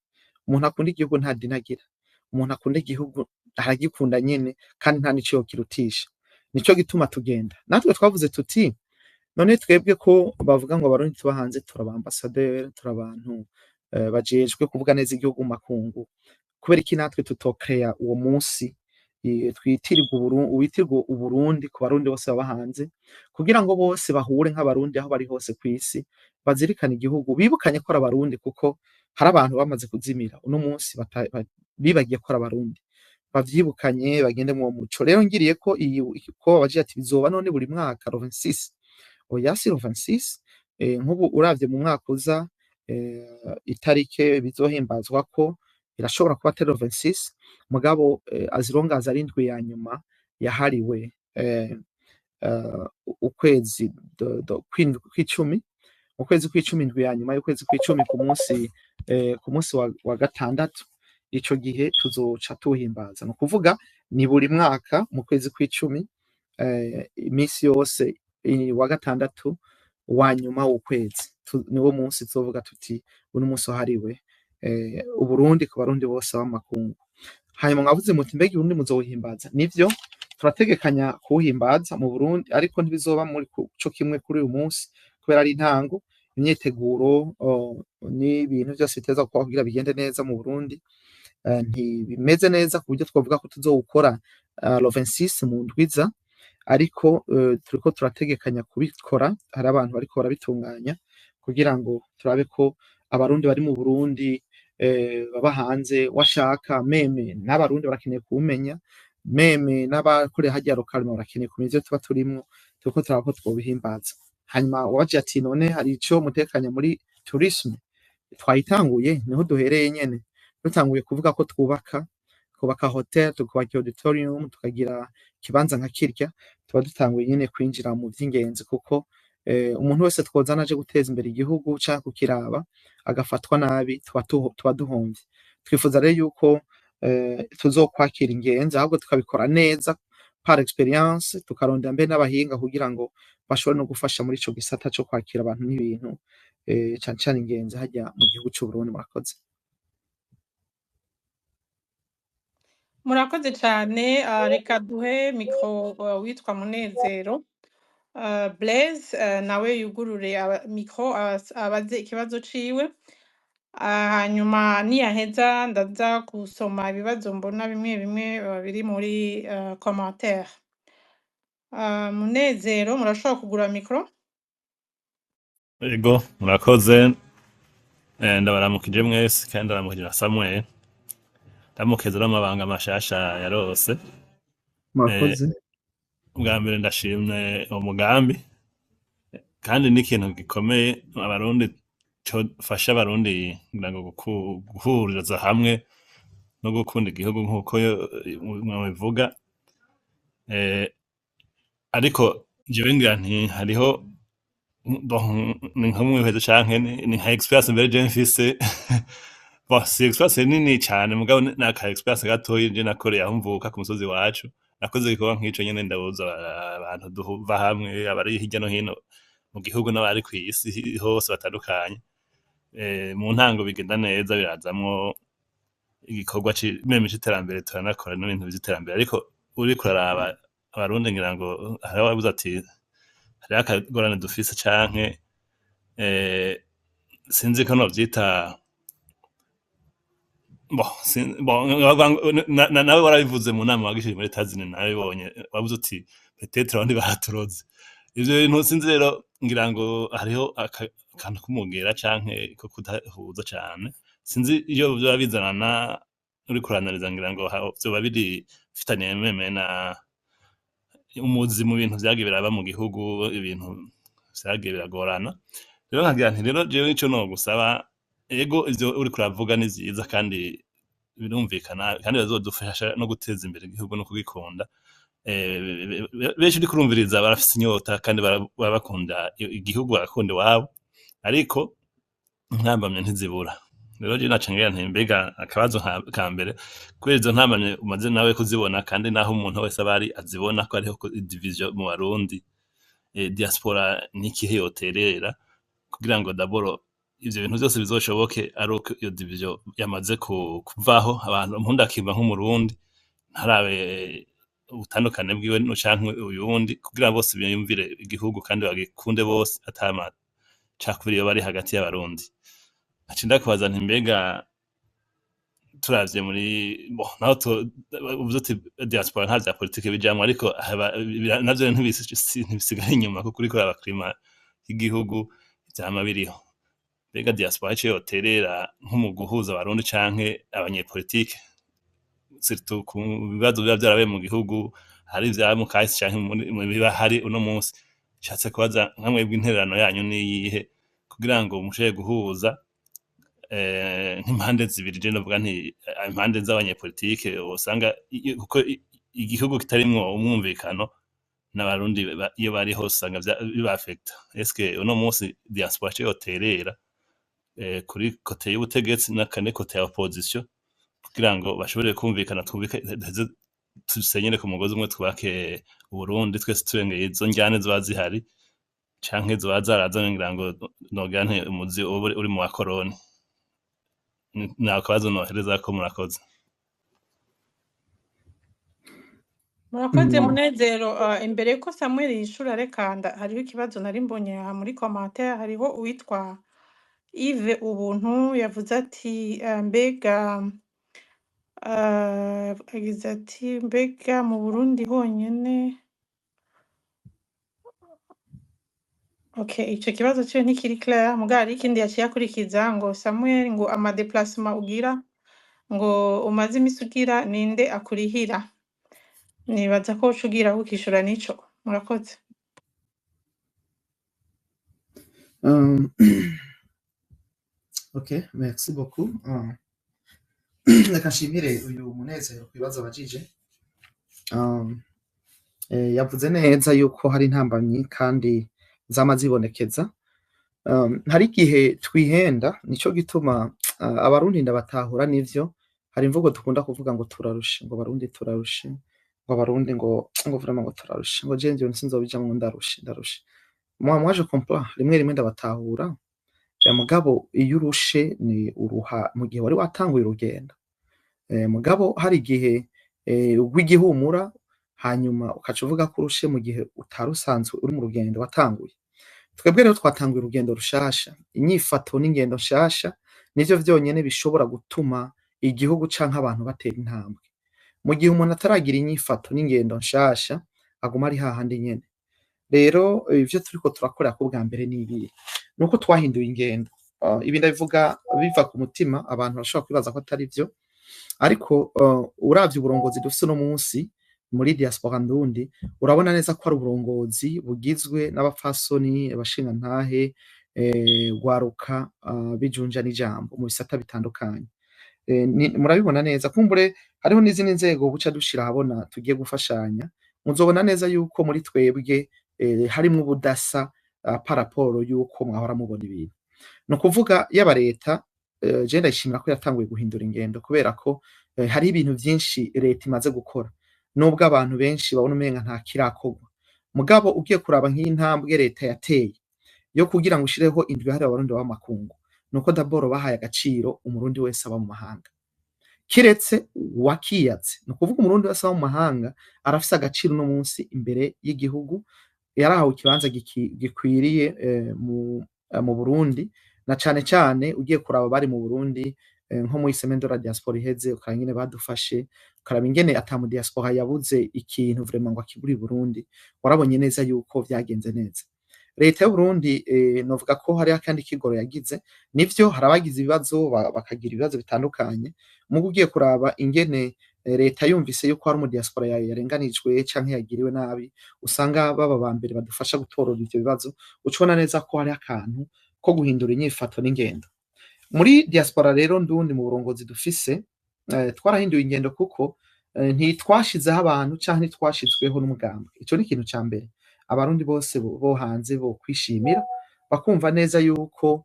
umuntu akunda igihugu nta dini agira, umuntu akunda igihugu aragikunda nyene kandi nta nico yokirutisha. Nico gituma tugenda. Natwe twavuze tuti: "None twebwe ko bavuga ngo Abarundi tuba hanze turi aba ambassadeurs, turi abantu bajejwe kuvuga neza igihugu mu makungu, kubera iki natwe tutocréa uwo munsi twitirirwa witirirwa Uburundi ku Barundi bose baba hanze, kugira ngo bose bahure nk'Abarundi aho bari hose kw'isi, bazirikane igihugu, bibukanye ko ari Abarundi?" Kuko hari abantu bamaze kuzimira uno munsi, bibagiye ko ari Abarundi. Bavyibukanye, bagende mw'uwo muco. Rero ngiriye ko iyi ko babajije ati: "Bizoba none buri mwaka le 26?" Oya, si le 26. Nk'ubu uravye mu mwaka uza, itarike bizohimbazwako irashobora kuba atari le 26, mugabo as long as ari indwi ya nyuma yahariwe ukwezi kw'icumi, ukwezi kw'icumi, indwi ya nyuma y'ukwezi kw'icumi, ku munsi wa gatandatu, ico gihe tuzoca tuwuhimbaza. Ni ukuvuga ni buri mwaka mu kwezi kw'icumi, imisi yose wa gatandatu wa nyuma w'ukwezi, niwo munsi tuzovuga tuti: "Uno munsi wahariwe Uburundi ku Barundi bose baba mu makungu." Hanyuma mwavuze muti: "Mbega Uburundi muzowuhimbaza?" Nivyo, turategekanya kuwuhimbaza mu Burundi, ariko ntibizoba muri co kimwe kuri uyu munsi kubera ari intango, imyiteguro n'ibintu vyose biteza kuba kugira bigende neza mu Burundi ntibimeze neza ku buryo twovuga ko tuzowukora le 26 mu ndwiza, ariko turiko turategekanya kubikora. Hari abantu bariko barabitunganya kugira ngo turabe ko Abarundi bari mu Burundi, baba hanze, washaka même n'Abarundi barakeneye kuwumenya, même n'abakorera harya localement barakeneye kumenya ivyo tuba turimwo. Turiko turaba ko twobihimbaza. Hanyuma wabajije ati: "None hari ico mutekanya muri tourisme?" Twayitanguye, niho duhereye nyene. Dutanguye kuvuga ko twubaka hotel, tukubaka auditorium, tukagira ikibanza nka kirya, tuba dutanguye nyene kwinjira mu vy'ingenzi, kuko umuntu wese twozana aje guteza imbere igihugu canke kukiraba agafatwa nabi, tuba duhomvye. Twifuza rero yuko tuzokwakira ingenzi, ahubwo tukabikora neza par expérience, tukarondera mbere n'abahinga kugira ngo bashobore no gufasha muri ico gisata co kwakira abantu n'ibintu, cane cane ingenzi harya mu gihugu c'Uburundi. Murakoze. Murakoze cane. Reka duhe micro witwa Munezero Blaise, nawe yugurure micro abaze ikibazo ciwe. Hanyuma niyaheza ndaza gusoma ibibazo mbona bimwe bimwe biri muri commentaire. Munezero, murashobora kugura micro. Ego, murakoze. Ndabaramukije mwese kandi ndaramukije na Samuel. Ndamukeza n'amabanga mashasha yarose. Murakoze. Bwa mbere ndashimye umugambi kandi n'ikintu gikomeye Abarundi cofasha Abarundi ngira ngo guhuriza hamwe no gukunda igihugu nk'uko mwabivuga. Ariko jewe ngira nti hariho, bon, ni nka mwihwezo canke ni nka expérience mbere je mfise. Bon, si expérience nini cane, mugabo ni aka expérience gatoyi je nakoreye aho mvuka ku musozi iwacu. Nakoze igikorwa nk'ico nyene, ndahuza abantu duva hamwe, abari hirya no hino mu gihugu n'abari kw'isi hose batandukanye. Mu ntango bigenda neza, birazamwo igikorwa même c'iterambere, turanakora n'ibintu vy'iterambere, ariko uriko uraraba Abarundi, ngira ngo hariho abavuze ati hariho akagorane dufise canke sinzi ko novyita. Bon, bon, nawe warabivuze mu nama wagishije muri Etazuni, narabibonye, wavuze uti peut-être abandi baraturoze. Ivyo bintu sinzi rero, ngira ngo hariho akantu k'umugera canke ko kudahuza cane. Sinzi iyo vyoba bizanana, uriko uranaliza, ngira ngo vyoba biri bifitaniye même na umuzi mu bintu vyagiye biraba mu gihugu, ibintu vyagiye biragorana. Rero nkagira nti rero jewe ico nogusaba, ego, ivyo uriko uravuga ni vyiza kandi birumvikana, kandi bazodufasha no guteza imbere igihugu no kugikunda. Benshi uriko urumviriza barafise inyota kandi baba bakunda igihugu, barakunda iwabo, ariko intambamyi ntizibura. Rero jewe naca ngira nti mbega akabazo ka mbere, kubera izo ntambamyi umaze nawe kuzibona, kandi naho umuntu wese aba ari azibona ko hariho division mu Barundi, diaspora n'ikihe yoterera kugira ngo d'abord ivyo bintu vyose bizoshoboke ari uko iyo division yamaze kuvaho, abantu umuntu akimva nk'Umurundi, ntarabe ubutandukane bwiwe canke uyundi, kugira bose biyumvire igihugu kandi bagikunde bose ata macakubiri yoba ari hagati y'Abarundi? Nkaca ndakubaza nti mbega turavye muri, bon, naho uvuze uti diaspora nta vya politike bijamwo, ariko navyo ntibisigara inyuma, kuko uriko uraba climat y'igihugu vyama biriho. Mbega diaspora ico yoterera nko mu guhuza Abarundi canke abanyepolitike, surtout ku bibazo biba vyarabaye mu gihugu, hari ivyaba mu kahise canke mu biba hari uno munsi? Nshatse kubaza nka mwebwe, intererano yanyu niyihe kugira ngo mushobore guhuza nk'impande zibiri, je novuga nti impande z'abanyepolitike usanga kuko igihugu kitarimwo umwumvikano n'Abarundi iyo bari hose usanga bibafekta. Eske uno munsi diaspora ico yoterera kuri côté y'ubutegetsi na côté ya opposition kugira ngo bashobore kumvikana, twubike, dusenyere ku mugozi umwe, twubake Uburundi twese, turengeye izo njyane ziba zihari canke zoba zarazanywe, ngira ngo nogira nti umuzi uba uri mu bakoroni? Nta kabazo noherezako, murakoze. Murakoze, Munezero. Imbere yuko Samuel yishura, reka hariho ikibazo nari mbonye aha muri commentaire. Hariho uwitwa Yves Ubuntu yavuze ati mbega agize ati mbega mu Burundi honyene. Okay, ico kibazo ciwe ntikiri clair, mugabo hariho ikindi yaciye akurikiza ngo Samuel, ngo ama déplacement ugira, ngo umaze imisi ugira, ninde akurihira? Nibaza ko woca ugira ukishura nico. Murakoze. Ok, merci beaucoup. Reka nshimire uyu Munezero ku bibazo abajije. Yavuze neza yuko hari intambamyi kandi zama zibonekeza. Hari igihe twihenda, nico gituma Abarundi ndabatahura nivyo. Hari imvugo dukunda kuvuga ngo turarushe, ngo Abarundi turarushe, ngo Abarundi ngo vraiment ngo turarushe, ngo je ivyo sinzobijamwo, ndarushe, ndarushe. Moi je comprends, rimwe rimwe ndabatahura. Mugabo iyo urushe ni uruha mu gihe wari watanguye urugendo. Mugabo hari igihe ugwa igihumura, hanyuma ukaca uvuga ko urushe mu gihe utari usanzwe uri mu rugendo watanguye. Twebwe rero twatanguye urugendo rushasha, inyifato n'ingendo nshasha nivyo vyonyene bishobora gutuma igihugu canke abantu batera intambwe. Mu gihe umuntu ataragira inyifato n'ingendo nshasha, aguma ari hahandi nyene. Rero ivyo turiko turakora ko bwa mbere ni ibihe? Nuko twahinduye ingendo. Ibi ndabivuga biva ku mutima, abantu bashobora kwibaza ko atari vyo, ariko uravye uburongozi dufise uno munsi muri diaspora ndundi, urabona neza ko ari uburongozi bugizwe n'abapfasoni, abashingantahe, gwaruka, bijunja n'ijambo mu bisata bitandukanye. Murabibona neza, kumbure hariho n'izindi nzego buca dushira ahabona tugiye gufashanya, muzobona neza yuko muri twebwe harimwo ubudasa par rapport yuko mwahora mubona ibintu. Ni ukuvuga yaba leta Je ndayishimira ko yatanguye guhindura ingendo, kubera ko hariho ibintu vyinshi leta imaze gukora, nubwo abantu benshi babona umenga nta kirakorwa. Mugabo ugiye kuraba nk'iyi ntambwe leta yateye yo kugira ngo ishireho indwi yahariwe Abarundi baba mu makungu, nuko d'abord bahaye agaciro Umurundi wese aba mu mahanga, kiretse uwakiyatse. Ni ukuvuga Umurundi wese aba mu mahanga arafise agaciro uno munsi imbere y'igihugu, yarahawe ikibanza gikwiriye mu Burundi, na cane cane ugiye kuraba bari mu Burundi, nko muri semaine de la diaspora iheze, ukaraba ingene badufashe, ukaraba ingene ata mu diaspora yabuze ikintu vraiment ngo akibure i Burundi, warabonye neza yuko vyagenze neza. Leta y'Uburundi, novuga ko hariho akandi kigoro yagize. Nivyo, hari abagize ibibazo, bakagira ibibazo bitandukanye. Muga ugiye kuraba ingene leta yumvise yuko hari umu diaspora yarenganijwe canke yagiriwe nabi, usanga baba ba mbere badufasha gutorora ivyo bibazo, uca ubona neza ko hariho akantu ko guhindura inyifato n'ingendo. Muri diaspora rero ndundi, mu burongozi dufise, twarahinduye ingendo, kuko ntitwashizeho abantu canke ntitwashizweho n'umugambwe. Ico ni ikintu ca mbere Abarundi bose bo hanze bo kwishimira, bakumva neza yuko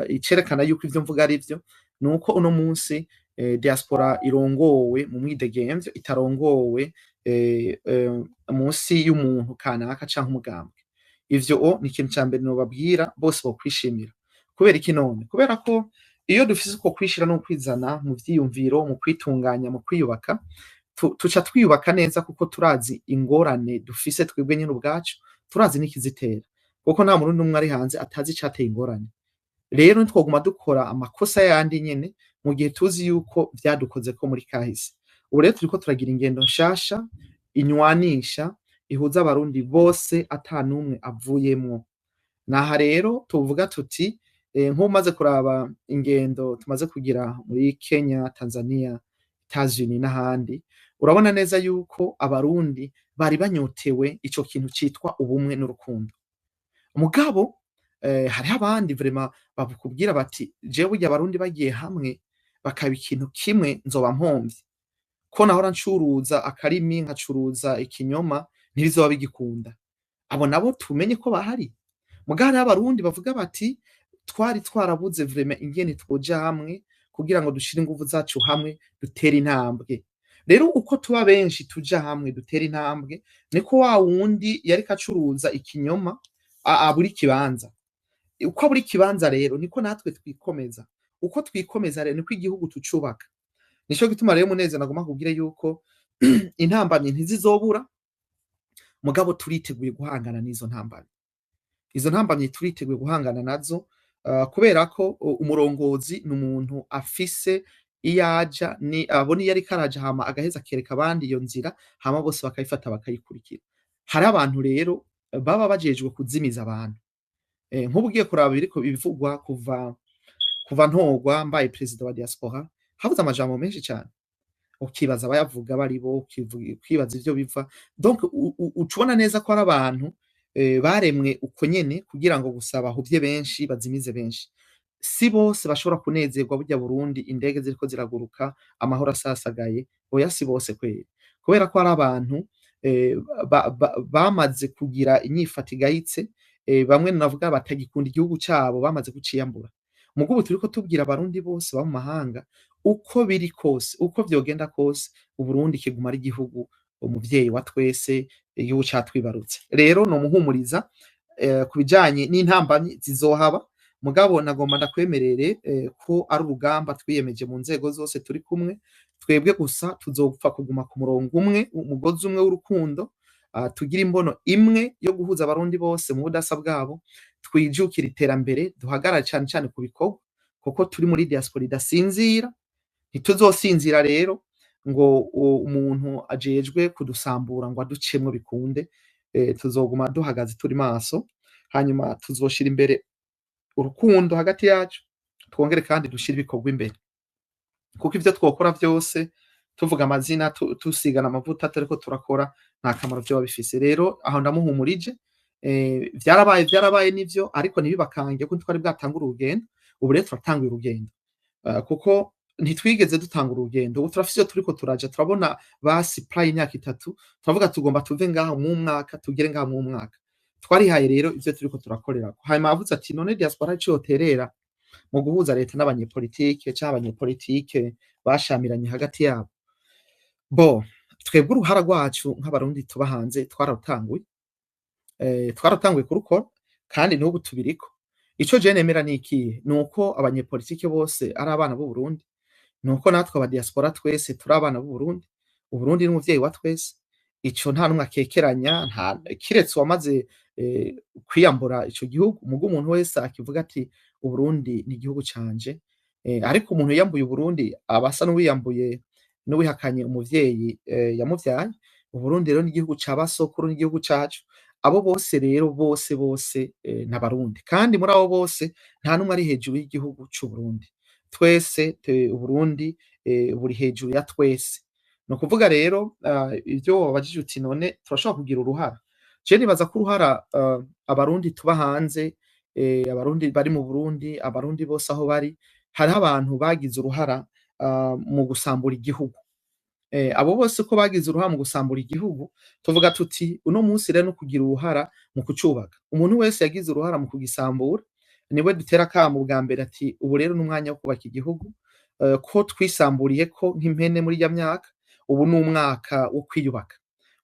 icerekana yuko ivyo mvuga ari vyo, nuko uno munsi diaspora irongowe mu mwidegemvyo, itarongowe munsi y'umuntu kanaka canke umugambwe. Ivyo o ni ikintu ca mbere nobabwira bose bokwishimira. Kubera iki none? Kubera ko iyo dufise uko kwishira no kwizana mu vyiyumviro, mu kwitunganya, mu kwiyubaka, tuca twiyubaka neza, kuko turazi ingorane dufise twebwe nyene ubwacu, turazi n'ikizitera, kuko nta Murundi n'umwe ari hanze atazi icateye ingorane. Rero ntitwoguma dukora amakosa yandi nyene mu gihe tuzi yuko vyadukozeko muri kahise. Ubu rero turiko turagira ingendo nshasha inywanisha, ihuza Abarundi bose ata n'umwe avuyemwo. Naha rero tuvuga tuti nk'umaze kuraba ingendo tumaze kugira muri Kenya, Tanzania, Etats-Unis n'ahandi, urabona neza yuko Abarundi bari banyotewe ico kintu citwa ubumwe n'urukundo. Mugabo hariho abandi vraiment bakubwira bati: "Jewe burya Abarundi bagiye hamwe bakaba ikintu kimwe, nzoba mpomvye. Ko nahora ncuruza akarimi, nkacuruza ikinyoma, ntibizoba bigikunda." Abo nabo tumenye ko bahari. Muga hariho Abarundi bavuga bati: "Twari twarabuze vraiment ingene twoja hamwe kugira ngo dushire inguvu zacu hamwe, dutere intambwe." Rero uko tuba benshi, tuja hamwe, dutere intambwe, niko wa wundi yariko acuruza ikinyoma abura ikibanza. Uko abura ikibanza rero, niko natwe twikomeza. Uko twikomeza rero, niko igihugu tucubaka. Nico gituma rero, Munezero, nagomba kubwire yuko intambamyi ntizizobura, mugabo turiteguye guhangana n'izo ntambamyi. Izo ntambamyi turiteguye guhangana nazo, kubera ko umurongozi ni umuntu afise iyo aja, ni abona iyo ariko araja, hama agaheza akereka abandi iyo nzira, hama bose bakayifata bakayikurikira. Hari abantu rero baba bajejwe kuzimiza abantu. Nk'ubu ugiye kuraba ibiriko bivugwa kuva ntorwa mbaye perezida wa diaspora, habuze amajambo menshi cane, ukibaza abayavuga baribo, ukibaza ivyo biva. Donc uca ubona neza ko ari abantu baremwe uko nyene kugira ngo gusa bahuvye benshi, bazimize benshi. Si bose bashobora kunezerwa burya Burundi indege ziriko ziraguruka, amahoro asasagaye. Oya, si bose kweri, kubera ko hari abantu bamaze kugira inyifato igayitse, bamwe navuga batagikunda igihugu cabo, bamaze kuciyambura. Muga ubu turiko tubwira Abarundi bose baba mu mahanga, uko biri kose, uko vyogenda kose, Uburundi kiguma ari igihugu umuvyeyi wa twese, igihugu catwibarutse. Rero nomuhumuriza ku bijanye n'intambamyi zizohaba, mugabo nagomba ndakwemerere ko ari urugamba twiyemeje mu nzego zose turi kumwe. Twebwe gusa tuzopfa kuguma ku murongo umwe, umugozi umwe w'urukundo, tugira imbono imwe yo guhuza Abarundi bose mu budasa bwabo, twijukira iterambere, duhagarare cane cane ku bikorwa, kuko turi muri diaspora idasinzira. Ntituzosinzira rero ngo umuntu ajejwe kudusambura ngo aducemwo bikunde. Tuzoguma duhagaze turi maso, hanyuma tuzoshira imbere urukundo hagati yacu, twongere kandi dushire ibikorwa imbere, kuko ivyo twokora vyose tuvuga amazina, tusigana amavuta, turiko turakora, nta kamaro vyoba bifise. Rero aho ndamuhumurije. Vyarabaye, vyarabaye nivyo, ariko ntibibakange ko twari bwatangure urugendo. Ubu rero turatanguye urugendo, kuko ntitwigeze dutanga urugendo. Ubu turafise iyo turiko turaja, turabona basi plan y'imyaka 3, turavuga tugomba tuve ngaha mu mwaka, tugere ngaha mu mwaka twarihaye. Rero ivyo turiko turakorerako. Hanyuma yavuze ati: "None diaspora ico yoterera?" mu guhuza leta n'abanyepolitike canke abanyepolitike bashamiranye hagati yabo. Bo twebwe uruhara rwacu nk'Abarundi tuba hanze twararutanguye, twaratanguye kurukora kandi n'ubu tubiriko. Ico je nemera ni ikihe? Ni uko abanyepolitike bose ari abana b'u Burundi, ni uko natwe aba diaspora twese turi abana b'u Burundi. Uburundi n'umuvyeyi wa twese, ico nta numwe akekeranya, nta kiretse uwamaze kwiyambura ico gihugu. Muga umuntu wese akivuga ati Uburundi ni igihugu canje, ariko umuntu yiyambuye Uburundi aba asa n'uwiyambuye n'uwihakanye umuvyeyi yamuvyaye. Uburundi rero ni igihugu ca basokuru, ni igihugu cacu. Abo bose rero bose bose n'Abarundi, kandi muri abo bose nta numwe ari hejuru y'igihugu c'Uburundi. Twese Uburundi buri hejuru ya twese. Ni ukuvuga rero ivyo wabajije uti none turashobora kugira uruhara. Je nibaza ko uruhara Abarundi tuba hanze, Abarundi bari mu Burundi, Abarundi bose aho bari, hariho abantu bagize uruhara mu gusambura igihugu. Abo bose ko bagize uruhara mu gusambura igihugu, tuvuga tuti uno munsi rero no kugira uruhara mu kucubaka. Umuntu wese yagize uruhara mu kugisambura niwe dutera akamo bwa mbere ati ubu rero n'umwanya wo kubaka igihugu, ko twisamburiye ko nk'impene muri irya myaka, ubu ni umwaka wo kwiyubaka,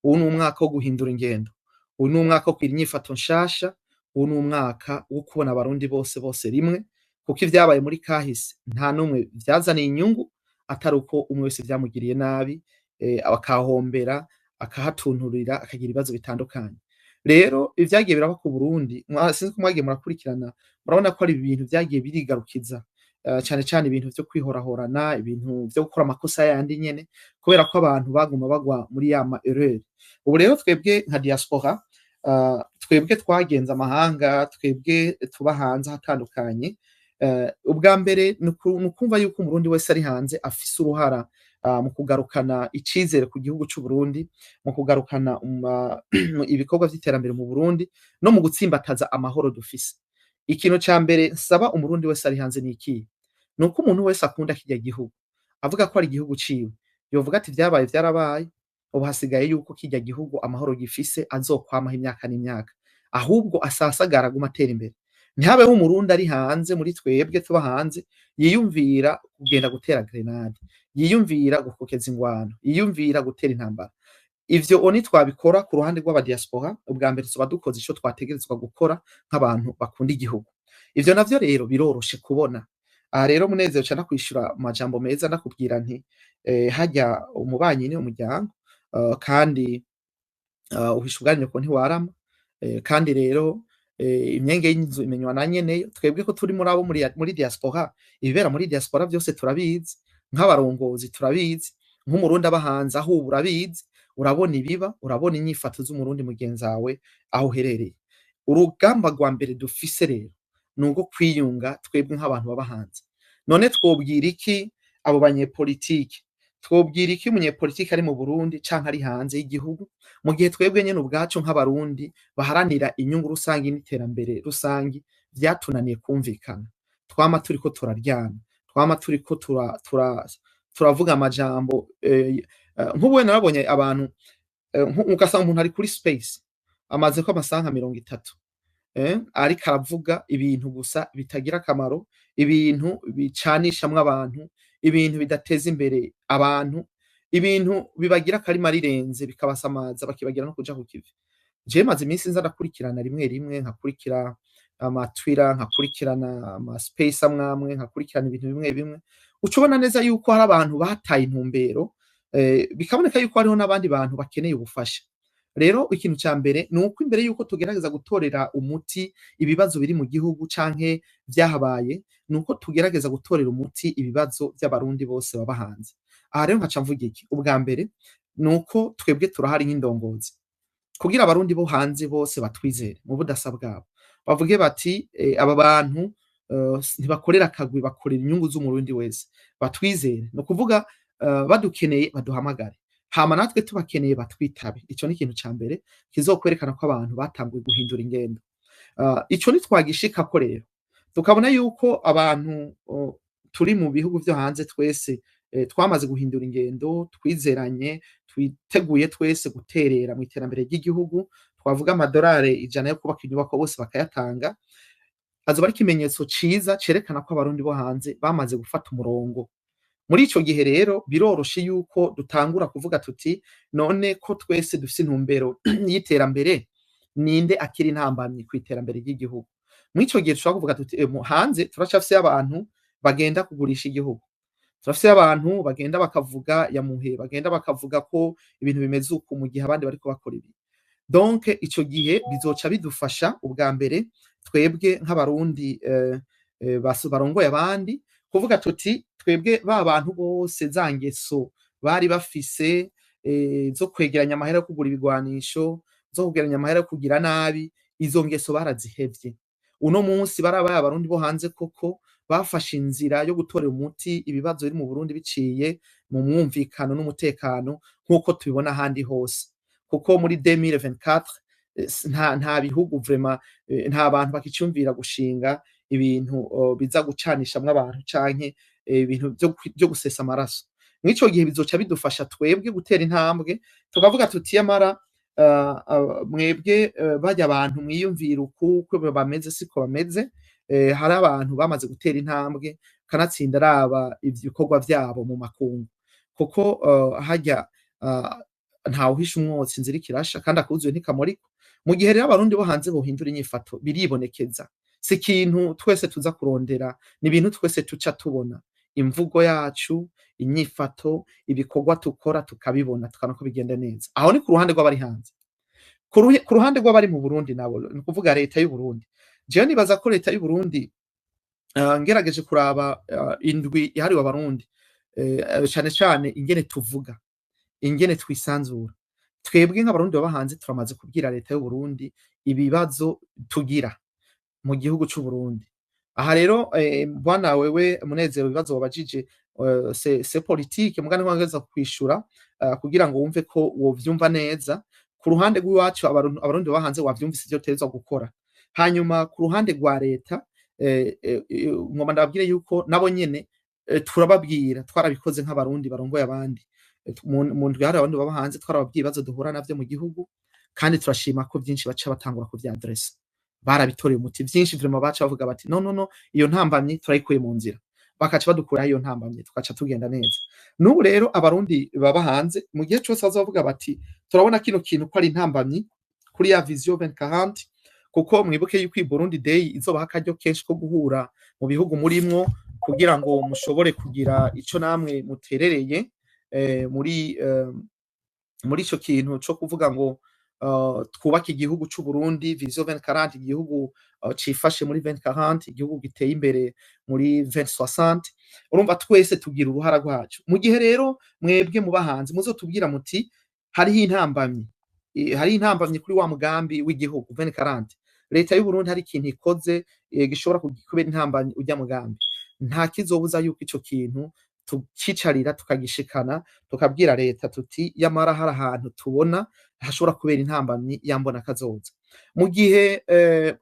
ubu ni umwaka wo guhindura ingendo, ubu ni umwaka wo kugira inyifato nshasha, ubu ni umwaka wo kubona Abarundi bose bose rimwe, kuko ivyabaye muri kahise nta n'umwe vyazaniye inyungu, atari uko umwe wese vyamugiriye nabi, akahombera, akahatunturira, akagira ibibazo bitandukanye. Rero ivyagiye biraba ku Burundi, sinzi ko mwagiye murakurikirana, murabona ko ari ibintu vyagiye birigarukiza, cane cane ibintu vyo kwihorahorana, ibintu vyo gukora amakosa yandi nyene, kubera ko abantu baguma bagwa muri ya ma erreur. Ubu rero twebwe nka diaspora, twebwe twagenze amahanga, twebwe tuba hanze ahatandukanye, ubwa mbere ni ukumva yuko Umurundi wese ari hanze afise uruhara mu kugarukana icizere ku gihugu c'u Burundi, mu kugarukana ibikorwa vy'iterambere mu Burundi, no mu gutsimbataza amahoro dufise. Ikintu ca mbere nsaba Umurundi wese ari hanze ni ikihe? Ni uko umuntu wese akunda kirya gihugu, avuga ko ari igihugu ciwe, yovuga ati vyabaye vyarabaye, ubu hasigaye yuko kirya gihugu amahoro gifise azokwamaho imyaka n'imyaka, ahubwo asasagara aguma atera imbere. Ntihabeho Umurundi ari hanze muri twebwe tuba hanze yiyumvira kugenda gutera grenade, yiyumvira gukokeza ingwano, yiyumvira gutera intambara. Ivyo oni twabikora ku ruhande rw'abadiaspora, ubwa mbere tuba dukoze ico twategerezwa gukora nk'abantu bakunda igihugu. Ivyo navyo rero biroroshe kubona. Aha rero Munezero ca ndakwishura amajambo meza, ndakubwira nti harya umubanyi ni umuryango, kandi uhisha ubwa nyoko ntiwarama, kandi rero imyenge y'inzu imenywa na nyeneyo. Twebwe ko turi muri abo muri diaspora, ibibera muri diaspora vyose turabizi, nk'abarongozi turabizi, nk'Umurundi aba hanze aho uba urabizi, urabona ibiba, urabona inyifato z'Umurundi mugenzawe aho uherereye. Urugamba rwa mbere dufise rero ni urwo kwiyunga twebwe nk'abantu baba hanze. None twobwira iki abo banyepolitike? Twobwira iki umunyepolitike ari mu Burundi canke ari hanze y'igihugu, mu gihe twebwe nyene ubwacu nk'Abarundi baharanira inyungu rusangi n'iterambere rusangi vyatunaniye kumvikana? Twama turiko turaryana, twama turiko turavuga amajambo, nk'ubu narabonye abantu, ugasanga umuntu ari kuri space amazeko amasaha nka 30, ariko aravuga ibintu gusa bitagira akamaro, ibintu bicanishamwo abantu, ibintu bidateza imbere abantu, ibintu bibagira akarima rirenze bikabasamaza bakibagira no kuja ku kivi. Jewe maze iminsi nza ndakurikirana rimwe rimwe, nkakurikira ama Twitter, nkakurikirana ama space amwamwe, nkakurikirana ibintu bimwe bimwe, uca ubona neza yuko hari abantu bataye intumbero, bikaboneka yuko hariho n'abandi bantu bakeneye ubufasha. Rero ikintu ca mbere ni uko imbere yuko tugerageza gutorera umuti ibibazo biri mu gihugu canke vyahabaye, ni uko tugerageza gutorera umuti ibibazo vy'Abarundi bose baba hanze. Aha rero nkaca mvuga iki? Ubwa mbere ni uko twebwe turahari nk'indongozi kugira Abarundi bo hanze bose batwizere mu budasa bwabo, bavuge bati aba bantu ntibakorera akagwi, bakorera inyungu z'Umurundi wese, batwizere. Ni ukuvuga badukeneye baduhamagare, hama natwe tubakeneye batwitabe. Ico ni ikintu ca mbere kizokwerekana ko abantu batanguye guhindura ingendo. Ico nitwagishikako rero tukabona yuko abantu turi mu bihugu vyo hanze twese twamaze guhindura ingendo, twizeranye, twiteguye twese guterera mu iterambere ry'igihugu, twavuga amadolari 100 yo kubaka inyubako bose bakayatanga. Azoba ari ikimenyetso ciza cerekana ko Abarundi bo hanze bamaze gufata umurongo. Muri ico gihe rero biroroshe yuko dutangura kuvuga tuti: "None ko twese dufise intumbero y'iterambere, ninde akiri intambamyi kw'iterambere ry'igihugu?" Muri ico gihe dushobora kuvuga tuti: "Hanze turacafise abantu bagenda kugurisha igihugu, turafise abantu bagenda bakavuga yamuhe, bagenda bakavuga ko ibintu bimeze uku mu gihe abandi bariko bakora ibi." Donc ico gihe bizoca bidufasha ubwa mbere twebwe nk'Abarundi barongoye abandi kuvuga tuti: "Twebwe ba bantu bose, za ngeso bari bafise zo kwegeranya amahera yo kugura ibigwanisho, zo kwegeranya amahera yo kugira nabi, izo ngeso barazihevye. Uno munsi barabaye Abarundi bo hanze koko, bafashe inzira yo gutorera umuti ibibazo biri mu Burundi biciye mu mwumvikano n'umutekano, nk'uko tubibona ahandi hose." Kuko muri 2024 nta bihugu vraiment, nta bantu bakicumvira gushinga ibintu biza gucanishamwo abantu canke ibintu vyo gusesa amaraso. Mw'ico gihe bizoca bidufasha twebwe gutera intambwe, tukavuga tuti: "Yamara mwebwe barya abantu mwiyumvira uku uko bameze siko bameze." Hari abantu bamaze gutera intambwe, kanatsinda araba ibikorwa vyabo mu makungu, kuko harya ntawuhisha umwotsi, inzira iriko irasha kandi akuzuye ntikamurikwa. Mu gihe rero Abarundi bo hanze bohindura inyifato, biribonekeza, si ikintu twese tuza kurondera, ni ibintu twese tuca tubona: imvugo yacu, inyifato, ibikorwa tukora, tukabibona, tukabona ko bigenda neza. Aho ni ku ruhande rw'abari hanze. Ku ruhande rw'abari mu Burundi nabo, ni ukuvuga leta y'u Burundi, jewe nibaza ko leta y'u Burundi, ngerageje kuraba indwi yahariwe Abarundi, cane cane ingene tuvuga, ingene twisanzura, twebwe nk'Abarundi baba hanze turamaze kubwira leta y'u Burundi ibibazo tugira mu gihugu c'u Burundi. Aha rero, bwana wewe Munezero, ibibazo wabajije c'est politique, muga ntiwangeza kwishura kugira ngo wumve ko wovyumva neza. Ku ruhande rw'iwacu Abarundi baba hanze, wavyumvise ivyo dutegerezwa gukora. Hanyuma ku ruhande rwa leta, ngomba ndababwire yuko nabo nyene turababwira, twarabikoze nk'Abarundi barongoye abandi. Mu ndwi yahariwe Abarundi baba hanze twarababwiye ibibazo duhura navyo mu gihugu, kandi turashima ko vyinshi baca batangura kuvyadressa. Barabitoreye umuti vyinshi vraiment, baca bavuga bati: "No, no, no, iyo ntambamyi turayikuye mu nzira." Bakaca badukuraho iyo ntambamyi, tugaca tugenda neza. N'ubu rero Abarundi baba hanze, mu gihe cose bazovuga bati: "Turabona kino kintu ko ari intambamyi kuri ya vision 2040", kuko mwibuke yuko iyi Burundi Day izobaha akaryo kenshi ko guhura mu bihugu murimwo kugira ngo mushobore kugira ico namwe muterereye muri ico kintu co kuvuga ngo twubake igihugu c'u Burundi, vision 2040, igihugu cifashe muri 2040, igihugu giteye imbere muri 2060. Urumva twese tugira uruhara rwacu. Mu gihe rero mwebwe muba hanze muzotubwira muti: "Hariho intambamyi, hariho intambamyi kuri wa mugambi w'igihugu 2040, leta y'u Burundi hari ikintu ikoze gishobora kubera intambamyi urya mugambi", nta kizobuza yuko ico kintu tukicarira, tukagishikana, tukabwira leta tuti: "Yamara hari ahantu tubona hashobora kubera intambamyi yambona kazoza." Mu gihe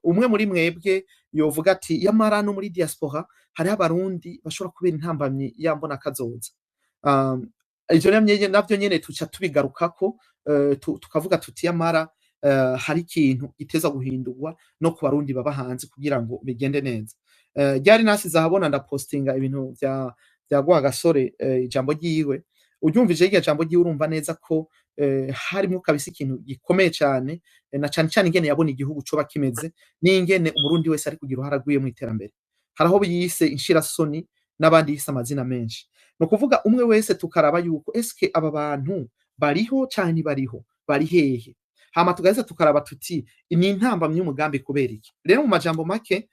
umwe muri mwebwe yovuga ati: "Yamara no muri diaspora hariho Abarundi bashobora kubera intambamyi yambona kazoza", ivyo navyo nyene tuca tubigarukako, tukavuga tuti: "Yamara hari ikintu giteza guhindurwa no ku Barundi baba hanze kugira ngo bigende neza." Ryari nasize ahabona, ndapostinga ibintu vya Rwagasore, ijambo ryiwe. Uryumvise rirya jambo ryiwe, urumva neza ko harimwo kabisa ikintu gikomeye cane, na cane cane ingene yabona igihugu coba kimeze n'ingene Umurundi wese ari kugira uruhara rwiwe mw'iterambere. Hari aho yise inshirasoni n'abandi yise amazina menshi. Ni ukuvuga umwe wese tukaraba yuko eske aba bantu bariho canke ntibariho, bari hehe? Hama tugaheza tukaraba tuti: "Ni intambamyi y'umugambi kubera iki?" Rero mu majambo make,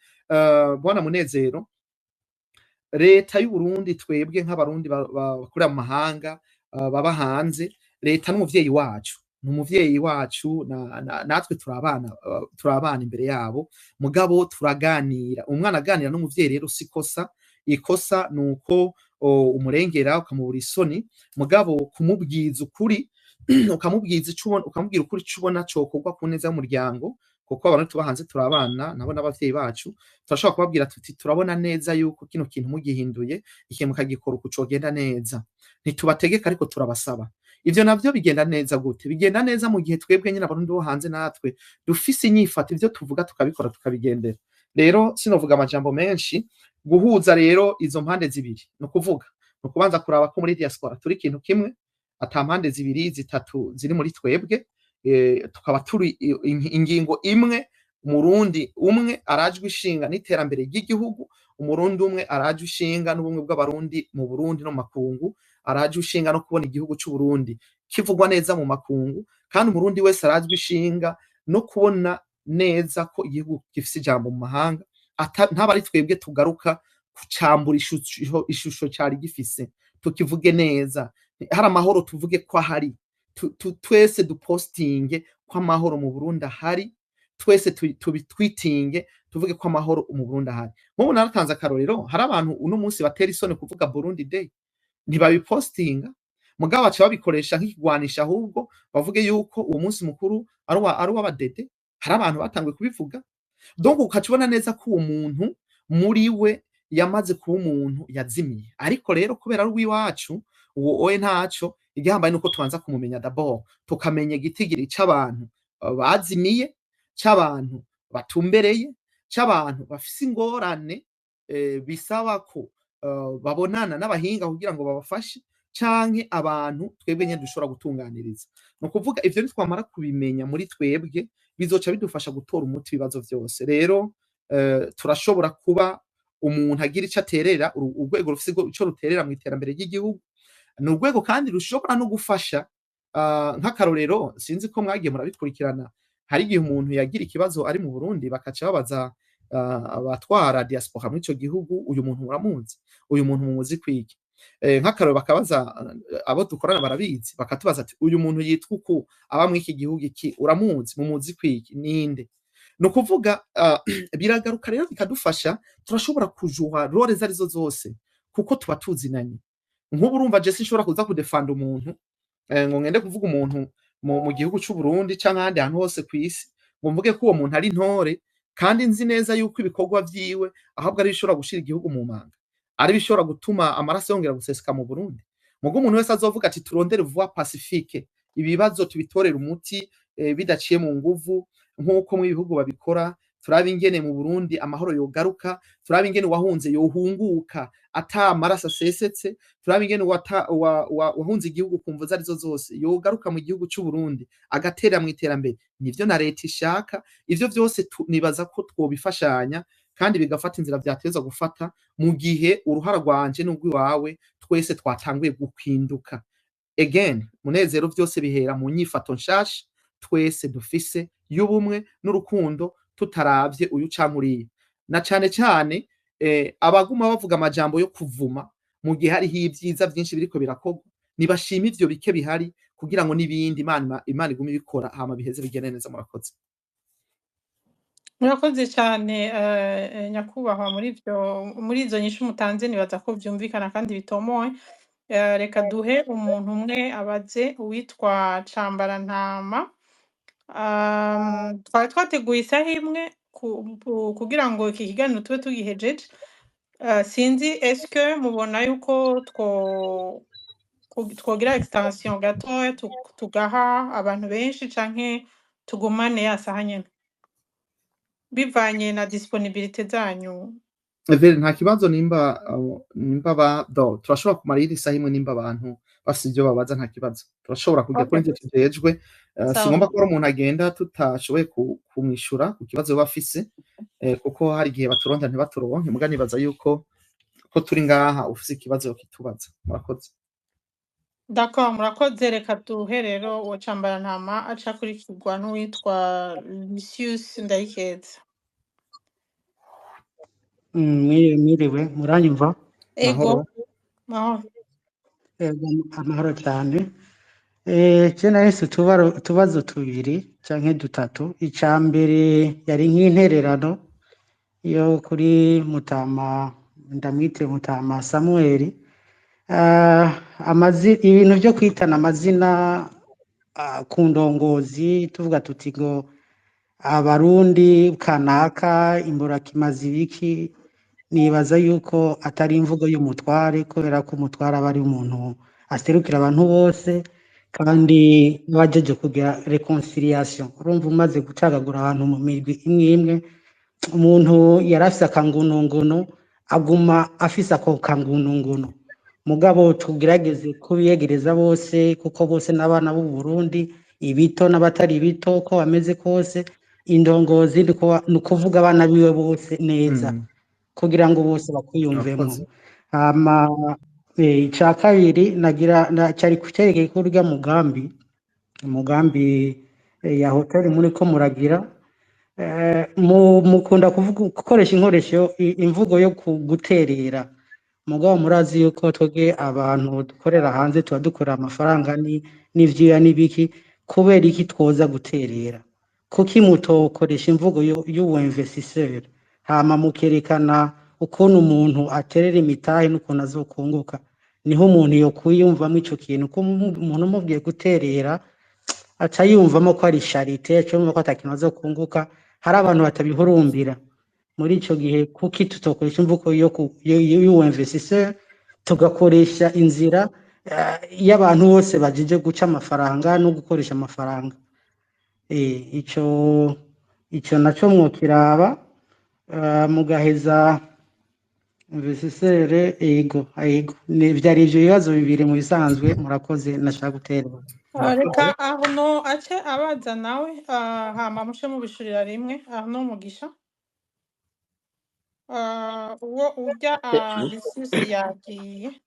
bwana Munezero, leta y'u Burundi, twebwe nk'Abarundi bakorera mu mahanga, baba hanze, leta n'umuvyeyi wacu, ni umuvyeyi wacu, natwe turi abana imbere yabo, mugabo turaganira. Umwana aganira n'umuvyeyi rero si ikosa, ikosa nuko umurengera ukamubura isoni, mugabo kumubwiza ukuri, ukamubwiza ico ubona, ukamubwira ukuri ico ubona cokorwa ku neza y'umuryango, kuko abantu tuba hanze turi abana nabo n'abavyeyi bacu, turashobora kubabwira tuti: "Turabona neza yuko kino kintu mugihinduye, ikintu mukagikora uku, cogenda neza." Ntitubategeka, ariko turabasaba. Ivyo navyo bigenda neza gute? Bigenda neza mu gihe twebwe nyene Abarundi bo hanze natwe dufise inyifato, ivyo tuvuga tukabikora, tukabigendera. Rero sinovuga amajambo menshi. Guhuza rero izo mpande zibiri, ni ukuvuga ni ukubanza kuraba ko muri diaspora turi ikintu kimwe, ata mpande zibiri zitatu ziri muri twebwe, tukaba turi ingingo imwe. Umurundi umwe arajwe ishinga n'iterambere ry'igihugu, Umurundi umwe arajwe ishinga n'ubumwe bw'Abarundi mu Burundi no mu makungu, arajwe ishinga no kubona igihugu c'Uburundi kivugwa neza mu makungu, kandi Umurundi wese arajwe ishinga no kubona neza ko igihugu gifise ijambo mu mahanga. Ntaba ari twebwe tugaruka kucambura ishusho cari gifise, tukivuge neza. Hari amahoro, tuvuge ko ahari. Twese dupostinge ko amahoro mu Burundi ahari, twese tubitwitinge, tuvuge ko amahoro mu Burundi ahari. Nk'ubu naratanze akarorero, hari abantu uno munsi batera isoni kuvuga Burundi Day, ntibabipostinga, mugabo baca babikoresha nk'ikigwanisha, ahubwo bavuge yuko uwo munsi mukuru ari uw'abadede. Hari abantu batanguye kubivuga. Donc ukaca ubona neza ko uwo muntu muri we yamaze kuba umuntu yazimiye. Ariko rero kubera ari uw'iwacu, uwo oye ntaco. Igihambaye nuko tubanza kumumenya d'abord, tukamenya igitigiri c'abantu bazimiye, c'abantu batumbereye, c'abantu bafise ingorane, bisaba ko babonana n'abahinga kugira ngo babafashe, canke abantu twebwe nyene dushobora gutunganiriza. Ni ukuvuga ivyo nitwamara kubimenya muri twebwe, bizoca bidufasha gutora umuti ibibazo vyose. Rero turashobora kuba umuntu agira ico aterera, urwego rufise ico ruterera mu iterambere ry'igihugu. Ni urwego kandi rushobora no gufasha. Nk'akarorero, sinzi ko mwagiye murabikurikirana, hari igihe umuntu yagira ikibazo ari mu Burundi, bakaca babaza abatwara diaspora muri ico gihugu: "Uyu muntu muramuzi? Uyu muntu mumuzi kwiki?" Nk'akarorero bakabaza abo dukorana barabizi, bakatubaza ati: "Uyu muntu yitwa uku, aba muri iki gihugu iki, uramuzi? Mumuzi kwiki? Ninde?" Ni ukuvuga biragaruka rero bikadufasha, turashobora kujuha rôle izo arizo zose kuko tuba tuzinanye. Nk'ubu urumva je sinshobora kuza kudefanda umuntu, ngo ngende kuvuga umuntu mu gihugu c'u Burundi canke ahandi hantu hose kw'isi, ngo mvuge ko uwo muntu ari intore, kandi nzi neza yuko ibikorwa vyiwe ahubwo ari ibishobora gushira igihugu mu manga, ari ibishobora gutuma amaraso yongera guseseka mu Burundi. Muga umuntu wese azovuga ati: "Turondere voie pacifique, ibibazo tubitorere umuti bidaciye mu nguvu, nk'uko mu bihugu babikora, turabe ingene mu Burundi amahoro yogaruka, turabe ingene uwahunze yohunguka ata amaraso asesetse, turabe ingene wahunze igihugu ku mvo zarizo zose yogaruka mu gihugu c'u Burundi agatera mu iterambere", nivyo na leta ishaka. Ivyo vyose nibaza ko twobifashanya kandi bigafata inzira vyategerezwa gufata, mu gihe uruhara rwanje n'urwiwawe twese twatanguye guhinduka. Again, Munezero, vyose bihera mu nyifato nshasha twese dufise y'ubumwe n'urukundo, tutaravye uyu canke uriya. Na cane cane abaguma bavuga amajambo yo kuvuma mu gihe hariho ivyiza vyinshi biriko birakorwa, nibashime ivyo bike bihari kugira ngo n'ibindi Imana igume ibikora, hama biheze bigende neza. Murakoze. Murakoze cyane, nyakubahwa, muri izo nyishu mutanze. Nibaza ko vyumvikana kandi bitomoye. Reka duhe umuntu umwe abaze, uwitwa Cambarantama. Twari twateguye isaha imwe kugira ngo iki kiganiro tube tugihejeje. Sinzi, est-ce que mubona yuko twogira extension gatoya, tugaha abantu benshi, canke tugumane ya saha nyene, bivanye na disponibilité zanyu? Evere, nta kibazo. Nimba ba do turashobora kumara iyindi saha imwe, nimba abantu bafise ivyo babaza, nta kibazo, turashobora kujya kuri ivyo tujejwe. Singomba ko hari umuntu agenda tutashoboye kumwishura ku kibazo yoba afise, kuko hari igihe baturonda ntibaturonke. Muga nibaza yuko ko turi ngaha, ufise ikibazo yokitubaza. Murakoze. D'accord, murakoze. Reka duhe rero uwo Cambarantama, aca akurikirwa n'uwitwa Lucius Ndayikeza. Mwiriwe, mwiriwe, muranyumva? Ego. Mahoro. Mahoro. Ego, amahoro cyane. Je nahise utubazo tubiri canke dutatu. Ica mbere yari nk'intererano yo kuri Mutama, ndamwite Mutama Samuel. Ibintu vyo kwitana amazina ku ndongozi, tuvuga tuti ngo Abarundi kanaka imburakimazi ibiki, nibaza yuko atari imvugo y'umutware, kubera ko umutware aba ari umuntu aserukira abantu bose kandi bajeje kugira réconciliation. Urumva, umaze gucagagura abantu mu mirwi imwe imwe, Umuntu yari afise akangunungunu aguma afise ako kangunungunu, mugabo tugerageze kubiyegereza bose, kuko bose n'abana b'u Burundi, ibito n'abatari bito, uko bameze kose. Indongozi ni ukuvuga abana biwe bose neza kugira ngo bose bakwiyumvemo. Murakoze. Hama ica kabiri nagira cari kucerekeye ko urya mugambi ya hoteli muriko muragira, mukunda kuvuga, gukoresha inkoresho imvugo yo guterera, mugabo murazi yuko twebwe abantu dukorera hanze tuba dukorera amafaranga n'ivyuya n'ibiki. Kubera iki twoza guterera? Kuki mutokoresha imvugo y'uwo investisseur, hama mukerekana ukuntu umuntu aterera imitahe n'ukuntu azokunguka? Niho umuntu yokwiyumvamo ico kintu. Ko umuntu umubwiye guterera, aca yumvamo ko ari charité, aca yumva ko ata kintu azokunguka. Hari abantu batabihurumbira muri ico gihe. Kuki tutokoresha imvugo y'uwo investisseur, tugakoresha inzira y'abantu bose bajije guca amafaranga no gukoresha amafaranga? Ico naco mwokiraba, mugaheza investisseur. Ego, vyari ivyo bibazo bibiri mu bisanzwe. Murakoze, nashaka guterera. Reka Arnaud ace abaza nawe, hama muce mubishurira rimwe. Arnaud Mugisha. Uwo urya Lucius yagiye.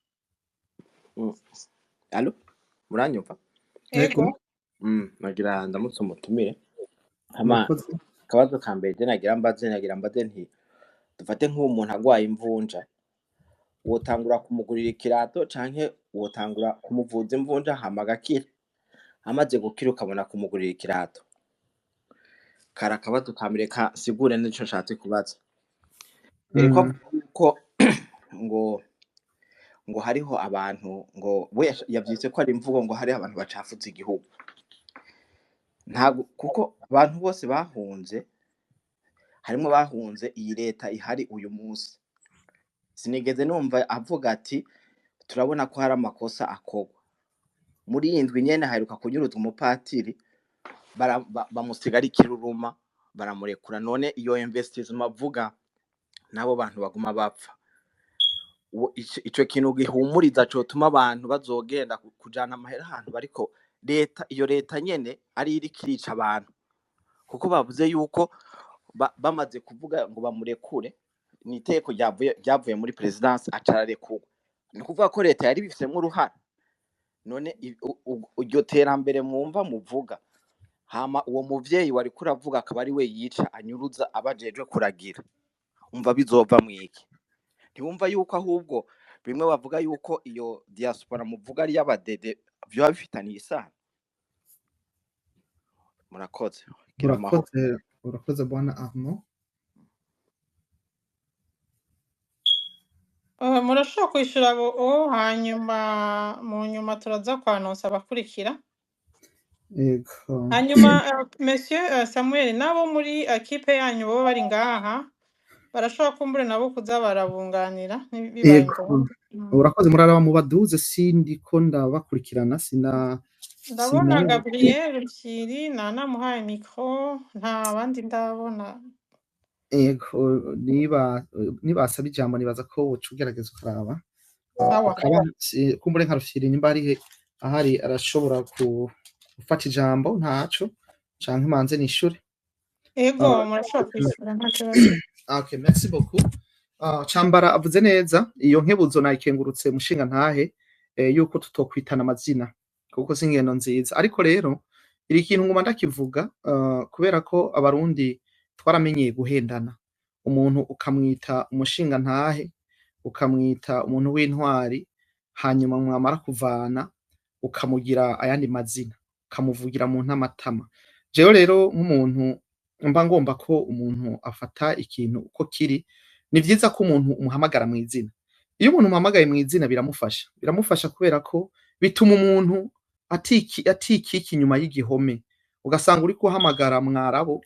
Allo, muranyumva? Yego. Ego. Nagira ndamutse umutumire. Hama Murakoze. akabazo ka mbere je nagira mbaze nti dufate nk'uwo muntu agwaye imvunja, wotangura kumugurira ikirato canke wotangura kumuvuza imvunja hama agakira? Amaze gukira ukabona kumugurira ikirato? Kari akabazo ka mbere. Ka sigure nico nshatse kubaza. Yariko avuga yuko ngo hariho abantu, ngo we yavyise ko ari imvugo, ngo hariho abantu bacafuza igihugu. Ntago, kuko abantu bose bahunze, harimwo bahunze iyi leta ihari uyu munsi. Sinigeze numva avuga ati turabona ko hari amakosa akorwa muri iyi ndwi nyene. Haheruka kunyuruzwa umupatiri, bamusiga ari ikiruruma, baramurekura. None iyo investissement avuga, n'abo bantu baguma bapfa, ico kintu gihumuriza cotuma abantu bazogenda kujana amahera ahantu bariko leta, iyo leta nyene ari iriko irica abantu, kuko bavuze yuko bamaze kuvuga ngo bamurekure, ni itegeko ryavuye muri présidence, aca ararekurwa. Ni ukuvuga ko leta yari ibifisemwo uruhara. None iryo terambere mwumva muvuga, hama uwo muvyeyi wariko uravuga akaba ari we yica, anyuruza abajejwe kuragira, umva bizova mwiki? Ntiwumva yuko ahubwo bimwe bavuga yuko iyo diaspora muvuga ari iy'abadede vyoba bifitaniye isano? Murakoze, gira amahoro. Urakoze, urakoze bwana Arnaud. Murashobora kwishura abo, hanyuma mu nyuma turaza kwanonsa abakurikira. Yego. Hanyuma monsieur Samuel, nabo muri équipe yanyu baba bari ngaha barashobora kumbure nabo kuza barabunganira bibaye ngombwa. Urakoze. Muraraba mubaduze, sindiko ndabakurikirana, sina Ndabona sina Gabriel Rufyiri nanamuhaye micro, nta bandi ndabona. Yego, niba nibasaba ijambo, nibaza ko woca ugerageza ukaraba Sawa. Ukaba kumbure nka Rufyiri nimba ari ahari arashobora gufata ijambo, ntaco, canke manze nishure. Ego, murashobora kwishura, nta kibazo. Okay, merci beaucoup. Cambara avuze neza, iyo nkebuzo nayikengurutse mushinga ntahe, yuko tutokwitana amazina kuko si ingendo nziza. Ariko rero iri kintu nguma ndakivuga, kubera ko abarundi twaramenyeye guhendana. Umuntu ukamwita umushinga ntahe, ukamwita umuntu w'intwari, hanyuma mwamara kuvana ukamugira ayandi mazina, ukamuvugira mu ntamatama. Jewe rero nk'umuntu mba ngomba ko umuntu afata ikintu uko kiri, ni vyiza ko umuntu umuhamagara mw'izina. Iyo umuntu umuhamagaye mw'izina biramufasha, biramufasha kubera ko bituma umuntu atikika inyuma y'igihome, ugasanga uriko uhamagara Mwarabu.